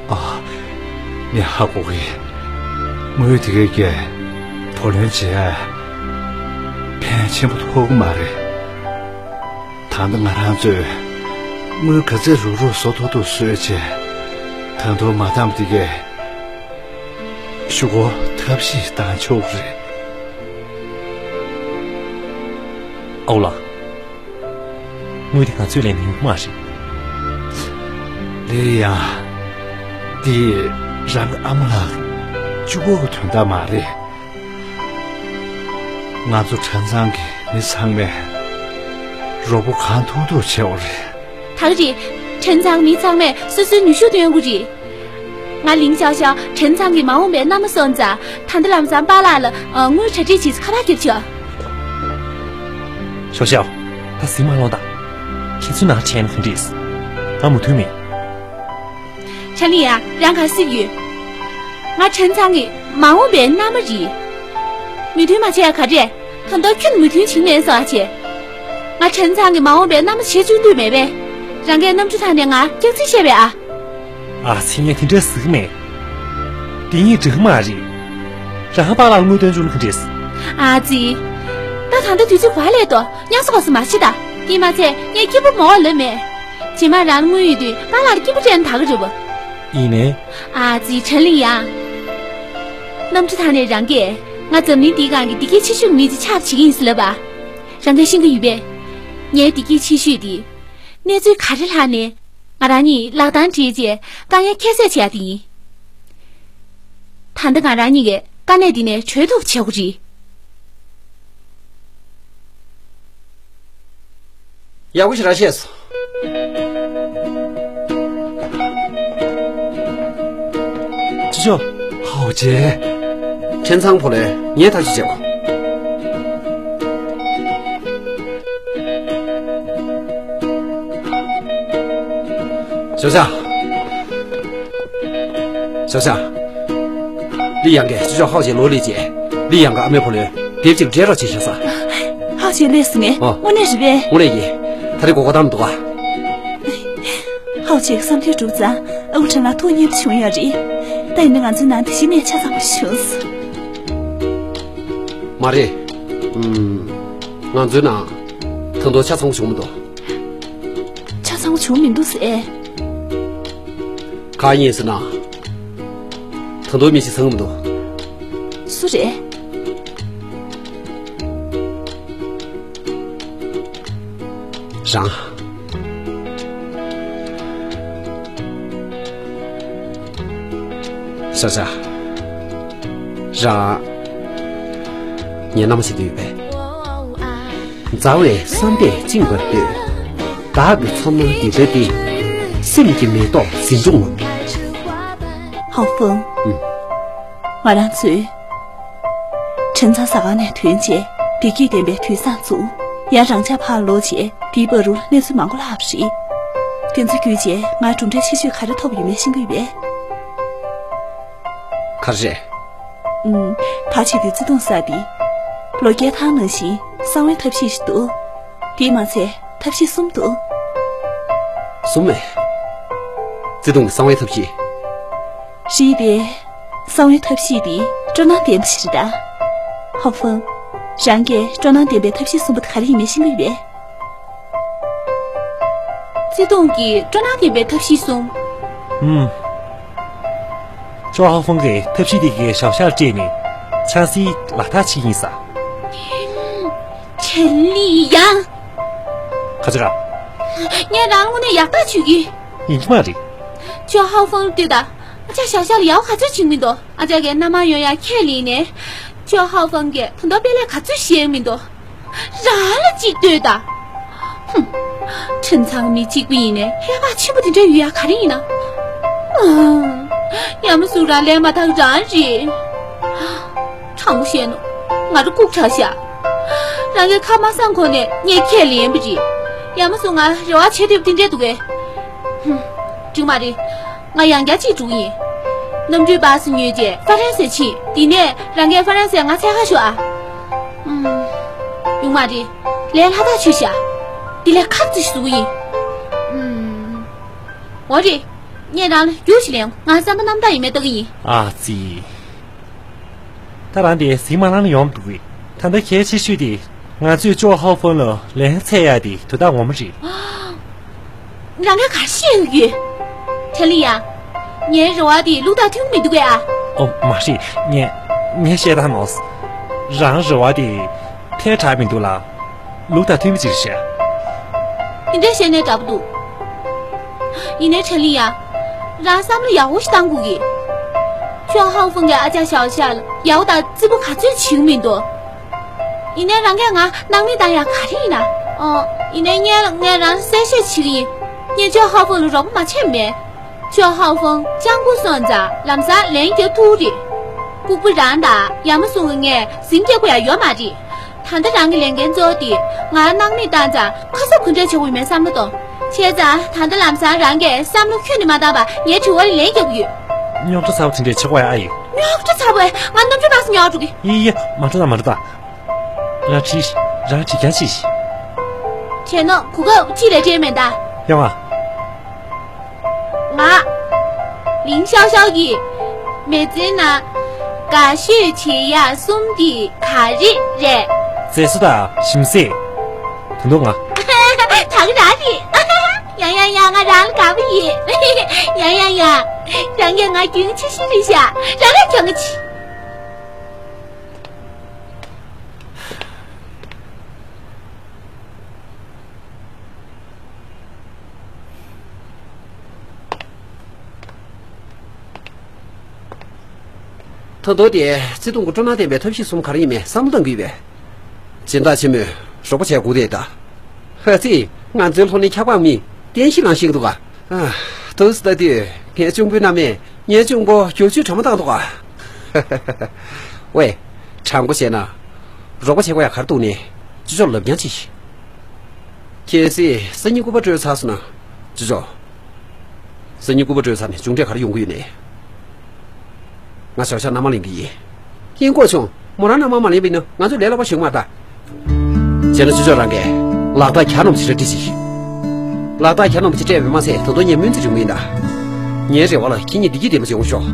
ཨ། ངས་ཧ་གོ་གི། དངུལ་དེ་གས་ཀྱིས་བུ་ལོན་བྱེད་ཡ་ཕན་ཆེན་པོ་ཐོགས་ཀྱི་མ་རེད། ད་ལྟ་ང་རང་ཚོས་དངུལ་ག་ཚད་རུག་རུག་བཟོ་ཐུབ་ཐུབ་བཟོས་བྱས། ད་དུང་མ་འདང་དེ་གས་གཞུག་གུ་ཐབས་ཤེས་བཏང་ཆོག་གི་རེད། ཨའོ་ལགས། དངུལ་དེ་ང་ཚོས་ལེན་ཡོང་གི་མ་རེད། ལེ་ཡང་། འདི་རང་གི་ཨ་མ་ལགས་གཅིག་པོ་གི་དོན་དག་མ་རེད། ང་ཚོ་ཁྲེན་ཚང་གི་མི་ཚང་མས་རོགས་པ་གང་ཐུབ་ཐུབ་བྱེད་འོ་རེད། ད་ག་རེད། ཁྲེན་ཚང་མི་ཚང་མས་སོ་སོའི་ནུས་ཤུགས་སྟོན་དགོས་རེད། ང་ལིང་ཞའོ་ཞའོ་ཁྲེན་ཚང་གི་མ་འོངས་པའི་མནའ་མ་སོང་ཙང་། ད་ལྟ་ལམ་སང་པཱ་ལགས་ལ་ཨ། དངུལ་གྲ་སྒྲིག་བྱེད་ཚུལ་ཁ་པར་བརྒྱབ་ཆོག་ཞའོ་ཞའོ། ད་ཟིང་མ་སློང་དང་། ཁྱེད་ཚོ་ནང་བྱས་ན་ག་འདྲས། ང་མོས་མཐུན་མེད། ཆ་ལི་ཡ། རང་ག་སྲིད་ཡོད། ང་ཁྲེན་ཚང་གི་མ་འོངས་པའི་མནའ་མ་རེད། མོས་མཐུན་མ་བྱས་ཡ་ག་རེད། ད་དུང་ཁྱོད་མོས་མཐུན་བྱེད་མེད་ཟེར་བ་བྱས། ང་ཁྲེན་ཚང་གི་མ་འོངས་པའི་མནའ་མ་བྱེད་བཅུག་འདོད་མེད་པས། རང་གིས་གནམ་གྲུ་ཐང་ནས་ང་སྐྱག་རྫུན་བཤད་པས་ཨ། ཨ་ཙི། ངས་དེ་འདྲ་ཟེར་གྱི་མེད། དེ་ངས་འགྲིག་གི་མ་རེད། རང་པཱ་ལགས་ལ་དངུལ་སྟོན་བཅུག་ན་ག་འདྲས། ཨ་ཙི། ད་ད་ལྟ་དུས་ཚོད་ག་པར་སླེབས་འདུག་སྙམ་སེ་གོ་ས་མ་བྱེད་ད། དེ་མ་ཚད་ངས་སྐྱིད་པོ་མོ་བ་ལོན་མེད། རྗེས་མ་རང་དངུལ་ཡོད་དུས་པཱ་ལགས་ལ་སྐྱིད་པོ་སྤྲད་ན་ད་ག་རེད་པ། ཡིན་ནའི། ཨ་ཙི། ཆ་ལི་ཡ། གནམ་གྲུ་ཐང་ནས་རང་གིས་ང་འཛམ་གླིང་འདིའི་སྒང་གི་བདེ་སྐྱིད་ཆེ་ཤོས་མི་དེ་ཆགས་བྱེད་ཀྱི་ཡིན་ཟེར་ལབ་པ། རང་གིས་ཤེས་ཀྱི་ཡོད་པས། ངའི་བདེ་སྐྱིད་ཆེ་ཤོས་དེ། གནས་ཚུལ་ག་རེ་ལྷག་ནས་ང་རང་གཉིས་ལག་གདང་སྦྲེལ་རྗེས་དཀའ་ངལ་ཁྱད་བསད་བྱེད་ཡ་དེ་ཡིན། ད་ལྟ་ང་རང་གཉིས་ཀྱིས་དཀའ་གནད་འདི་ནས་གྲོལ་ཐུབ་བྱེད་དགོས་རེད། ཡག་པོ་ཞེ་དྲག་བཤད་སོང་། ཅི་ཞོ། ཧའོ་ཅེ། ཁྲེན་ཚང་ཕོ་ལོས་ངས་ཐག་གཅོད་བྱེད་དགོས། ཞའོ་ཞའོ། ཞའོ་ཞའོ། ལི་ཡང་གིས་ཅི་ཞོ་ཧའོ་ཅེ་ལོག་སླེབས་རྗེས་ལི་ཡང་གི་ཨ་མའི་ཕོ་ལོས་དེབ་ཅིག་སྤྲད་རོགས་བྱས་ཤག་ཟེར། ཧའོ་ཅེ་སླེབས་སོང་ངས། ཨོ། དངོས་གནས་རེད་པས། དངོས་གནས་ཡིན། ད་རེས་མགོ་སྐོར་བཏང་འདུག་ག་ཧའོ་ཅེ་གི་བསམ་འདུན་འགྲུབ་ཙང་ཨ་ཁུ་ཁྲེན་ལགས་ཐུགས་མཉེས་པོ་བྱུང་ཡོད་རེད། ད་ཡིན་ན་ང་ཚོའི་ནང་དེ་བཞིན་གནས་ཆ་ཚང་པོ་བྱུང་སོང་། མ་རེད། ཨུམ། ང་ཚོའི་ནང་ད་དུང་ཆ་ཚང་པོ་བྱུང་མི་འདུག་ཆ་ཚང་པོ་བྱུང་མི་འདུག་ཟེར། གང་ཡིན་ཟེར་ན། ད་དུང་མི་ཞིག་ཚང་མི་འདུག་སུ་རེད། རང་། ཤ་ཤ། རང་། ངའི་མནའ་མ་བྱེད་འདོད་ཡོད་པས། མཛའ་བའི་བསམ་པས་བཅིངས་པར་འདོད། བདག་གི་ཚོར་སྣང་འདི་འདྲ་སྟེ། སེམས་ཀྱི་མེ་ཏོག་ཟིན་འགྲོ་ངོམ། ཧའོ་ཧྥང་། ཨུམ། ང་རང་ཚོས། ཁྲེན་ཚང་ཟ་ཁང་ནས་ཐོན་རྗེས་བདེ་སྐྱིད་ལྡན་པའི་དུས་བཟང་བཙུགས། ཡང་རང་ཅག་ཕར་ལོག་རྗེས་དེའི་བར་དུ་གནས་ཚུལ་མང་པོ་ལྷག་པ་རེད། དེ་ཚོ་བརྒྱུད་རྗེས་ང་གྲུབ་འབྲས་ཆེ་ཤོས་ག་རེ་ཐོབ་ཡོད་མེད་ཤེས་ཀྱི་ཡོད་པས། ག་རེ་རེད། ཨུམ། ཕར་ཕྱིན་དུས་བརྩེ་དུང་ཟེར་དེ། ལོ་བརྒྱའི་ཐང་ནང་བཞིན་གསང་བའི་ཐབས་ཤེས་ཤིག་འདུག་དེས་མ་ཚད་ཐབས་ཤེས་གསུམ་འདུག་གསུམ་མེད། བརྩེ་དུང་གི་གསང་བའི་ཐབས་ཤེས། རེད་དེ། གསང་བའི་ཐབས་ཤེས་དེ་སྤྲོ་སྣང་ལྡན་པ་ཞིག་རེད་ད། ཧོ་ཧྥང་། རང་གིས་སྤྲོ་སྣང་ལྡན་པའི་ཐབས་ཤེས་གསུམ་པོ་དེ་ག་རེ་ཡིན་མིན་ཤེས་ཀྱི་ཡོད་པས། བརྩེ་དུང་གི་སྤྲོ་སྣང་ལྡན་པའི་ཐབས་ཤེས་གསུམ། ཧུམ། ཅོ་ཧོ་ཧྥང་གིས་ཐབས་ཤེས་དེ་གའི་ཞའོ་ཞའོ་སྤྲད་ནས་ཆང་སའི་ལག་རྟགས་བྱེད་ཀྱི་ཡིན་ས། ཆེན་ལི་ཡང་། ག་ཚོད་ར། ངས་རང་དངོས་གནས་ཡག་ཐག་ཆོད་ཀྱི། ཡིན་གྱི་མ་རེད། ཅོ་ཧའོ་ཧྥང་ལ་ལྟོས་དང་། ཨ་ཅག་ཞའོ་ཞའོ་ལ་ཡག་པོ་ག་ཚོད་བྱེད་ཀྱི་མི་འདུག་ཨ་ཅག་གིས་མནའ་མ་ཡོང་ཡ་ཁས་ལེན་ནས། ཅོ་ཧའོ་ཧྥང་གིས་ད་དུང་དཔེ་ལས་ག་ཚོད་ཤེས་ཀྱི་མི་འདུག་རང་ལ་གཅིག་ལྟོས་དང་། ཧུམ། ཁྲིན་ཚང་མི་གཅིག་པུ་ཡིན་ནའི་ཧེ་བག་ཆེན་པོ་དེ་འདྲ་ཡོད་ཡ་ག་རེ་ཡིན་ན། ཨང་། ཡ་མ་སུ་རང་ལས་མ་ཐག་རང་རེད། དྲང་པོ་བཤད་ན། ང་རང་ལྐུགས་དྲགས་ཤག་རང་གིས་ཁ་མ་གསང་གོང་ནས་ངས་ཁས་ལེན་པ་རེད། ཡ་མ་སུ་ང་རེ་བ་བྱེད་ཐུབ་དེ་འདྲས་འདུག་གས། ཧུམ། འགྲིག་མ་རེད། ང་ཡང་བསྐྱར་གཅིག་འགྲོ་གི་ཡིན། གནམ་གྲུའི་པ་སེ་ཉོས་རྗེས་ཧྥ་རན་སིར་ཕྱིན། དེ་ནས་རང་གིས་ཧྥ་རན་སིར་ང་འཚོལ་ག་ཤོག་ཨ། ཨུམ། ཡོང་མ་རེད། ལས་སླ་ཐག་ཆོད་ཤག་དེ་ལས་ཁག་ཅིག་བཟོ་གི་ཡིན། ཨུམ། འོ་རེད། ངས་རང་ལ་རྒྱུགས་ཤིག་ལེན། ང་བསམ་པ་རྣམ་དག་ཡིན་མེད་ལྟ་གི་ཡིན། ཨ་ཙི། ད་རང་དེ་ཟིང་མ་ལངས་ན་ཡོང་འདུག་གི། ད་ལྟ་གལ་ཆེ་ཤོས་དེ་ང་ཚོས་ཅོ་ཧའོ་ཧྥང་ལ་ལན་འཚོལ་ཡ་དེ་དུས་རྟགས་ངོ་མ་རེད། རང་གིས་ག་རེ་བཤད་ཀྱི་ཡོད། ཁྲེན་ལི་ཡ། ངའི་རེ་བ་དེ་ལུགས་དང་མཐུན་གྱི་མི་འདུག་གས་ཨ། ཨོ་མ་རེད། ངས་ངས་བཤད་སྟངས་ནོར། རང་རེ་བ་དེ་ཐལ་དྲགས་མི་འདུག་ལ། ལུགས་དང་མཐུན་པ་ཅིག་བཤད། འདི་འདྲ་བཤད་ནའི་འདྲ་པོ་འདུག་ཡིན་ནའི་ཁྲེན་ལི་ཡ། རང་བསམ་བློ་ཡག་པོ་ཞིག་བཏང་དགོས་ཀྱི། ཅོ་ཧའོ་ཧྥང་གིས་ཨ་ཅག་ཞའོ་ཞའོ་ལ་ཡག་པོ་དང་བརྩི་པོ་ག་ཚོད་བྱེད་ཀྱི་མི་འདུག་ཡིན་ནའི་རང་གིས་ང་སྣང་མེད་བཏང་ཡ་ག་རེ་ཡིན་ན། ཨོ། ཡིན་ནའི་ངས་ངས་རང་ལ་གསལ་བཤད་བྱེད་ཀྱི་ཡིན། ངས་ཅོ་ཧའོ་ཧྥང་ལ་རོགས་པ་མ་བྱས་མེད། ཅོ་ཧའོ་ཧྥང་སྤྱང་པོ་སོང་ཙང་ལམ་སང་ལན་རྒྱག་ཐུབ་རེད། ལྐུགས་པ་རང་དང་ཡ་མ་སུ་ང་ངས་ཟིང་རྒྱག་དགོས་ཡ་ཡོད་མ་རེད། ད་ལྟ་རང་གི་ལས་འགན་གཙོ་བོ་དེ་ང་སྣང་མེད་བཏང་ཙང་ཁ་གསབ་ག་འདྲས་བྱེད་དགོས་ཡོད་མེད་བསམ་བློ་གཏོང་། བྱས་ཙང་ད་ལྟ་ལམ་སང་རང་གིས་བསམ་བློ་ཁྱོན་ནས་མ་བཏང་བར་ངའི་དྲི་བ་ལ་ལན་རྒྱག་གི་ཡོད། རྙོག་དྲ་ཚ་བོ་དེ་འདྲས་བྱེད་དགོས་ཡ་ཨ་ཡིན། རྙོག་དྲ་ཚ་བོས་ང་གནམ་གྲུ་པ་སེ་ཉོ་འགྲོ་གི། ཡི་ཡི། མ་འགྲོ་ད་མ་འགྲོ་ད། ང་ཁྲིད། རང་ཁྲིད་ཀྱང་ཁྲིད། བྱས་ན་གོ་སྐབས་ཅིག་ལས་བྲལ་མེད་ད། ཡོང་ཨ། ང་། ལིང་ཤའོ་ཤའོ་གིས་མི་ཚེ་ནང་དགའ་ཤོས་བྱེད་ཡག་གསུམ་དེ་ག་རེ་རེད། མཛེས་བཟོ་དང་ཞིམ་ཟས། ད་དུང་ང་། ད་ག་རང་རེད། ཡང་ཡང་ཡང་ང་རང་ལ་དགའ་པོ་ཡིན། ཡང་ཡང་ཡང་། རང་གིས་ང་རྒྱུན་ཆད་ཤོས་རེད་ཤག་རང་རང་གྱོང་གི་ཆེ། ད་དུང་དེ་བརྩེ་དུང་གི་སྤྲོ་སྣང་ལྡན་པའི་ཐབས་ཤེས་གསུམ་ག་རེ་ཡིན་མིན་བསམ་བློ་གཏང་གི་ཡོད་པས། སྦྱིན་བདག་ཆེན་མོས་རོགས་པ་བྱས་དགོས་རེད་ད། ཧ་ཙི། ང་ཚོའི་ལྷོ་ནས་འཁྱག་པ་མི་བསྟན་བཤིག་ལངས་ཤིག་འདུག་ག་ཨ། དུས་སུ་ལྟ་དུས་ངའི་གཅུང་པོའི་མནའ་མས་ངའི་གཅུང་པོ་བསྒྱུར་བཅོས་གྲ་མ་བཏང་འདུག་ག་ཝེ། དྲང་པོ་བཤད་ན། རོགས་པ་བྱེད་དགོས་ཡ་ག་རེ་འདུག་ནས་ཅི་ཅོག་ལབ་རྐྱང་ཅིག་གལ་སྲིད་སང་ཉིན་སྐུ་པར་སྤྲོད་ཚར་སོང་ན། ཅི་ཅོག་སང་ཉིན་སྐུ་པར་སྤྲོད་ཚར་ནས་མཇུག་འབྲས་ག་རེ་ཡོང་གི་ཡོད་ནས། ང་ཞའོ་ཞའོ་མནའ་མ་ལེན་གི་ཡིན། ཧིན་གོ་ཆུང་། མོ་རང་མནའ་མ་མ་ལེན་པ་ཡིན་ན་ང་ཚོས་ལས་སླ་པོ་ཞིག་མ་རེད་ད། བྱས་ན་ཅི་ཅོག་རང་གིས་ལག་རྟགས་གྱ་ནོམ་ཞིག་ར་སྤྲད་ཅིག་ལག་རྟགས་གྱ་ནོམ་ཞིག་སྤྲད་པས་མ་ཚད་ད་དུང་ངས་སྨོན་ཚིག་རིང་མོ་ཡིན་ད། ངའི་རེ་བ་ལ་ཁྱེད་གཉིས་བདེ་སྐྱིད་ལྡན་པ་ཞིག་ཡོང་ཤོག་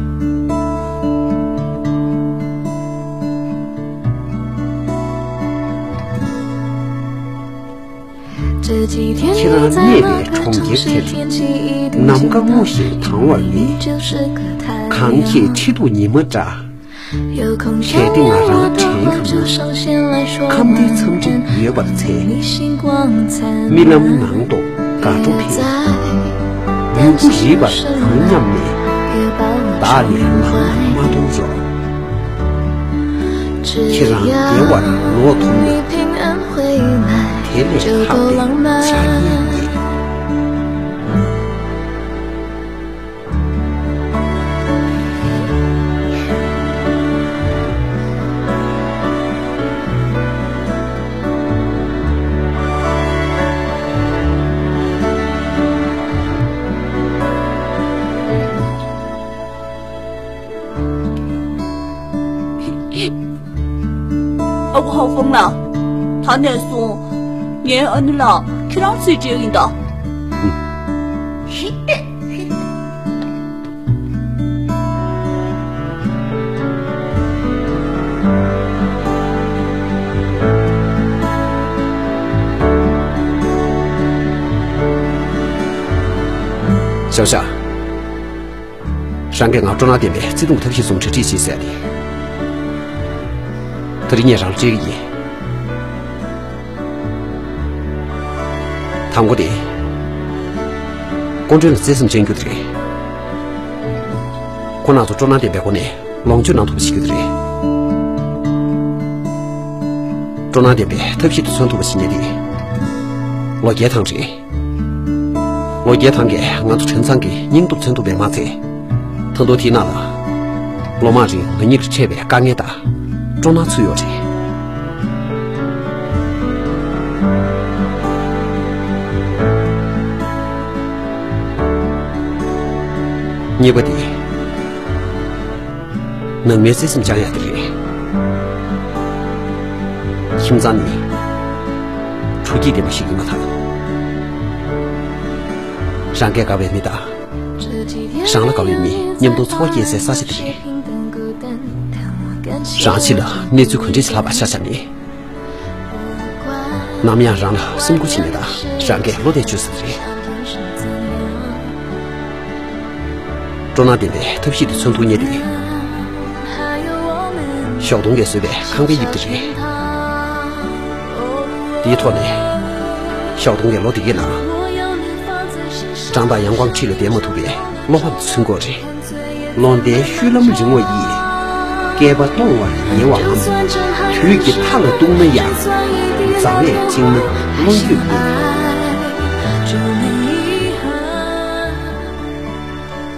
ཁྱེད་རང་གནས་པའི་གྲོང་ཁྱེར་དེར་ནམ་མཁའ་སྔོ་ཞིང་དྭངས་བར་མེད། གངས་ཀྱི་ཁྲི་གདུགས་ཉི་མ་འདྲ། གལ་ཏེ་ང་རང་བྲན་ཡོང་ན། ཁམས་བདེའི་འཚམས་འདྲི་ཡོད་པར་འཚལ། རྨི་ལམ་ནང་དུ་དགའ་སྤྲོ་འཕེལ། ཡུལ་སྐོར་རིག་པར་འོང་སྙམ་ནས། བདག་ནི་ལག་ན་མ་ཐོངས་འཇོག་ཁྱེད་རང་བདེ་བར་ལོག་ཐུབ་ན། དེ་ལས་ལྷག་པའི་བྱ་ངན་མེད། ཨ་ཁུ་ཧའོ་ཧྥང་ལགས། ད་ནས་བཟུང་ངའི་ཨ་ནེ་ལགས་ཁྱེད་རང་ཚོའི་གྲས་ཡིན་ད། ཞའོ་ཞའོ། རང་གིས་ང་སྤྲོ་སྣང་ལྡན་པའི་བརྩེ་དུང་གི་ཐབས་ཤེས་གསུམ་གྲ་སྒྲིག་བྱས་ཟེར་ཏེ། ད་རིང་ངས་རང་ལ་སྤྲད་ཀྱི་ཡིན། དང་པོ་དེ། སྐུ་མགྲོན་ལ་བརྩེ་སེམས་ཅན་རྒྱུ་དེ་རེད། ཁོང་རྣམ་ཚོ་སྤྲོ་སྣང་ལྡན་པའི་སྒོ་ནས་ལོངས་སྤྱོད་གནང་ཐུབ་པ་བྱེད་རྒྱུ་དེ་རེད། སྤྲོ་སྣང་ལྡན་པའི་ཐབས་ཤེས་དེ་མཚོན་ཐུབ་པ་ཞིག་རྙེད་དེ། ལོ་བརྒྱའི་ཐང་རེད། ལོ་བརྒྱའི་ཐང་གིས་ང་ཚོ་བྲན་ཚང་གི་སྙིང་སྟོབས་མཚོན་ཐུབ་པས་མ་ཚད། ད་དུང་དེའི་ནང་ལ། ལོ་མང་རིང་ང་གཉིས་ལ་འཕྲད་པའི་དཀའ་ངལ་དང་། སྤྲོ་སྣང་ཚུད་ཡོད་རེད། གཉིས་པ་དེ། ནང་མིའི་བརྩེ་སེམས་བཅངས་ཡག་དེ་རེད། ཁྱིམ་ཚང་ནི་དྲོ་སྐྱིད་ལྡན་པ་ཞིག་ཡིན་པ་དང་། རང་སྐད་དགའ་བའི་མི་དང་། རང་ལ་དགའ་བའི་མི་མཉམ་དུ་འཚོ་བ་སྐྱེལ་སའི་ས་ཆ་དེ་རེད། རང་ཕྱི་ལ་གནས་ཚུལ་ག་འདྲ་ཞིག་ལྷག་པ་ཆ་བཞག་ནས། ནམ་ཡང་རང་ལ་སེམས་ཁུར་བྱེད་མཁན་དང་རང་སྐད་བློ་གཏད་བཅོལ་ས་དེ་རེད། སྤྲོ་སྣང་ལྡན་པའི་ཐབས་ཤེས་དེ་མཚོན་ཐུབ་མཁན་དེ། ཞོགས་དུང་གིས་བཟོས་པའི་ཁང་པའི་དབྱིབས་དེ་རེད། དེའི་ཐོག་ནས། ཞོགས་དུང་གིས་ལོ་འདི་གའི་ནང་། བཀྲག་མདངས་ཡང་གོང་ཁྲི་ལ་བསྡད་མ་ཐུབ་པའི་བློ་ཕམ་དེ་མཚོན་གྱི་ཡོད་རེད། ལོ་ཟླའི་བཤུལ་ལམ་རིང་བ་ཡིས། བསྐལ་པ་སྟོང་བར་ཉེ་བའམ། དུས་ཀྱི་མཐའ་ལ་གཏུགས་ན་ཡང་། མཛའ་བས་བཅིངས་ན་མངོན་སྤྱོད་ཡིན།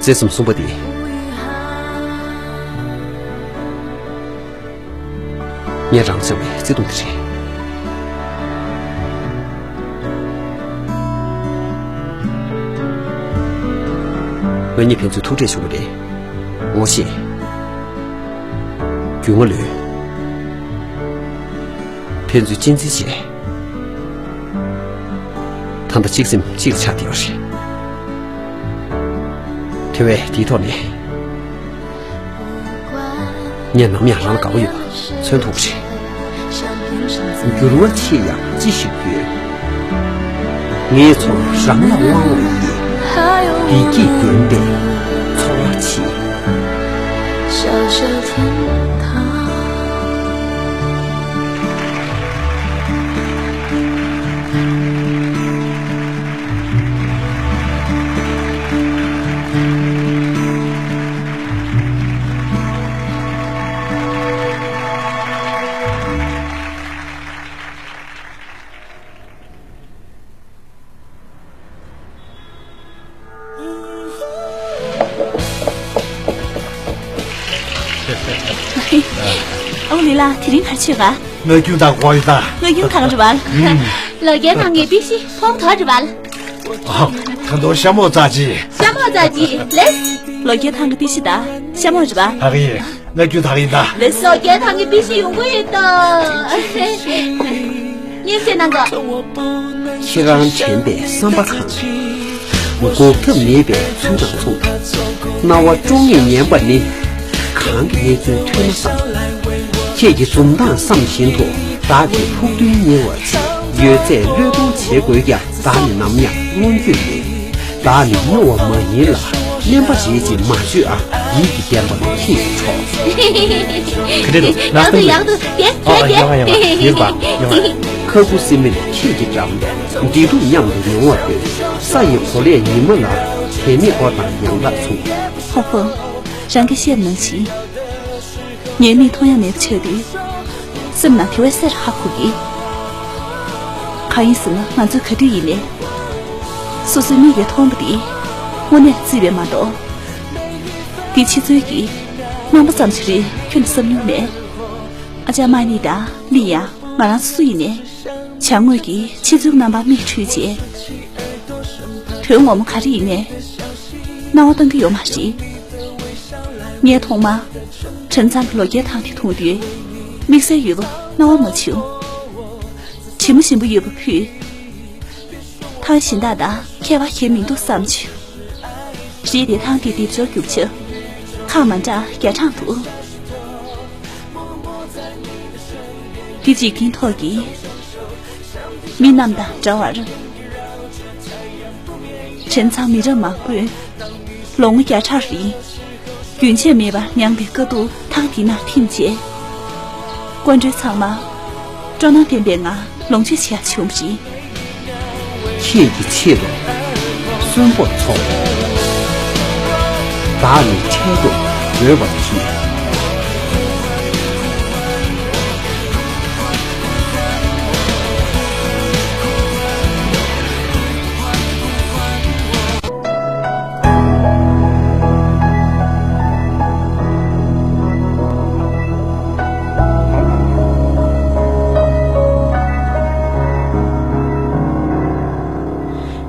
བརྩེ་སེམས་གསུམ་པ་འདི། ངས་རང་བཅངས་པའི་བརྩེ་དུང་འདི་རེད། ང་གཉིས་ཕན་ཚུན་ཐུག་འཕྲད་བྱུང་བ་རེད། ངོ་ཤེས། རྒྱུས་མངའ་ལོན། ཕན་ཚུན་གཅེས་འཛིན་བྱས། ད་ལྟ་གཅིག་སེམས་གཅིག་ལ་ཆགས་བསྡད་ཡོད་རེད། དེ་བས་དེའི་ཐོག་ནས། ངས་ནམ་ཡང་རང་ལ་དགའ་པོ་ཡོད་པ་མཚོན་ཐུབ་པ་རེད། འགྱུར་བ་ཆེ་ཡང་ཅི་ཞིག་ཡོད། ངའི་ཚོར་རང་ལ་དབང་བ་ཡིས། བདེ་སྐྱིད་ལྡན་པའི་འཚོ་བ་བྱེད། ཨོ་ལི་ལ་དེ་རིང་ག་རེ་བྱེད་ག་སྔ་རྒྱུན་དང་གོ་ཡི་ད། སྔ་རྒྱུན་གང་རེད་བ། ལོ་བརྒྱའི་ཐང་གི་པི་ཤི་ཕོང་ཐོག་རེད་བ། ཨ། ད་དུང་ཤ་མོག་རྩ་ཆེ། ཤ་མོག་རྩ་ཆེ་ལེ། ལོ་བརྒྱའི་ཐང་གི་པི་ཤི་ད་ཤ་མོག་རེད་བ། ཨ་ཡེ། ང་རྒྱུན་དག་ཡིན་ད། ལོ་བརྒྱའི་ཐང་གི་པི་ཤི་ཡོང་གི་ཡོད་ད། མཉེས་ཚེ་གནང་གོ། ཁྱེད་རང་དྲན་པའི་བསམ་པ་གང་། འགོག་ཐབས་མེད་པའི་ཚུལ་དང་མཚུངས། སྣང་བ་ཀྲོང་ངེར་ཉན་པ་ནི། གང་གི་གནས་ཚུལ་ཐོས་ན་བསམ། ཁྱེད་ཀྱི་འཛུམ་མདངས་བསམ་བཞིན་དུ། བདག་གི་ཕུགས་འདུན་གཉེར་བར་བྱེད། ཡོད་ཚད་བློས་གཏོང་བྱེད་དགོས་ཀྱང་། བདག་ནི་ནམ་ཡང་མངོན་སྤྱོད་མེད། བདག་ནི་སྨྱོ་བ་མ་ཡིན་ལ། སྨན་པ་རེད་ཅེས་མ་བརྗོད་ཨ། ཡིད་ཀྱི་བདེན་པ་ཁྱེད་ཀྱི་གྲོགས། ག་འདྲ་འདུག་ལགས་སོ། ཡག་འདུག་ཡག་འདུག་ཡག་འདུག་ཡག་འདུག་ཡག་འདུག་ཡག་འདུག་ཁ་ཁུ་སིམ་མེར་ཁྱེད་ཀྱི་འགྲམ། བདེ་སྡུག་མཉམ་དུ་མྱོང་བར་འདོད། ས་ཡི་གོ་ལའི་ཉི་མ་ལ། དེ་ནི་འོ་དང་ཡང་དག་མཚུངས། ཧོ་ཧོ། རང་གིས་བཤད་ནང་བཞིན། ངའི་མིག་མཐོང་ཡ་མེད་པ་ཆགས་དུས། སེམས་ནང་དེ་བས་གསལ་ཧ་གོ་གི། གང་ཡིན་ཟེར་ན། ང་ཚོས་ག་དུས་ཡིན་ནའི། སོ་སོའི་མིག་གིས་མཐོང་བ་དེ་དངོས་གནས་བརྩི་བས་མ་གཏོགས། དེ་ཕྱི་ཚུལ་གྱི་རྣམ་པ་ཙམ་ཞིག་རེད་ཁྱོན་ནས་བསམ་མྱོང་མེད། ཨ་ཅག་མ་ནི་དང་ལི་ཡ། ང་རང་སུ་ཡིན་ནའི། བྱ་དངོས་ཀྱི་ཕྱི་ཚུལ་རྣམ་པར་མིག་འཕྲུལ་བྱས། དོན་ངོ་མ་ག་རེ་ཡིན་ནའི། སྣང་བ་གཏོང་གི་ཡོད་མ་རེད། ངས་ཐོག་མར་བྲམ་ཚང་གི་ལོ་བརྒྱའི་ཐང་དེ་མཐོང་དུས། དམིགས་བསལ་ཡོད་པ་སྣང་བ་མ་བྱུང་། དྲི་མ་ཞིམ་པོ་ཡོད་པ་ཕུད། ཐང་གཞན་དག་དང་ཁྱད་པར་གང་ཡང་མི་འདུག་བསམ་བྱུང་། རེད་དེ། ཐང་དེའི་སྡེབ་སྦྱོར་རྒྱུ་ཆ་ཁག་མ་འདྲ་བརྒྱ་གྲངས་འདུག་དེ་འཇིག་རྟེན་ཐོག་གི་མི་རྣམས་དང་འདྲ་བར། བྲམ་ཚང་མི་རབས་མང་པོས་ལོ་ངོ་བརྒྱ་ཕྲག་རིང་རྒྱུན་ཆད་མེད་པར་མྱངས་པའི་དཀའ་སྡུག་ཐང་འདི་ནས་ཐིམ་རྗེས། སྐུ་མགྲོན་ཚང་མ་སྤྲོ་སྣང་ལྡན་པའི་ངང་ལོངས་སྤྱོད་བྱེད་ཡག་བྱུང་བ་རེད། ཁྱེད་ཀྱི་ཆེད་དུ་གསོན་པོར་འཚོ། བདག་ནི་འཕྲལ་དུ་ བརྗོད་པར་བྱེད།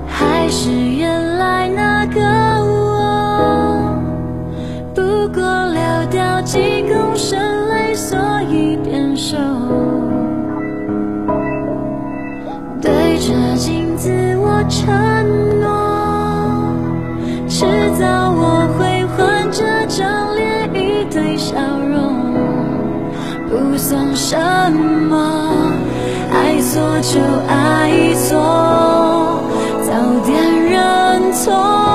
还是原来那个我，不过寥寥几公升泪，所以变瘦。对着镜子我承诺，迟早我会换这张脸，一堆笑容。 不算什么，爱错就爱错，早点认错。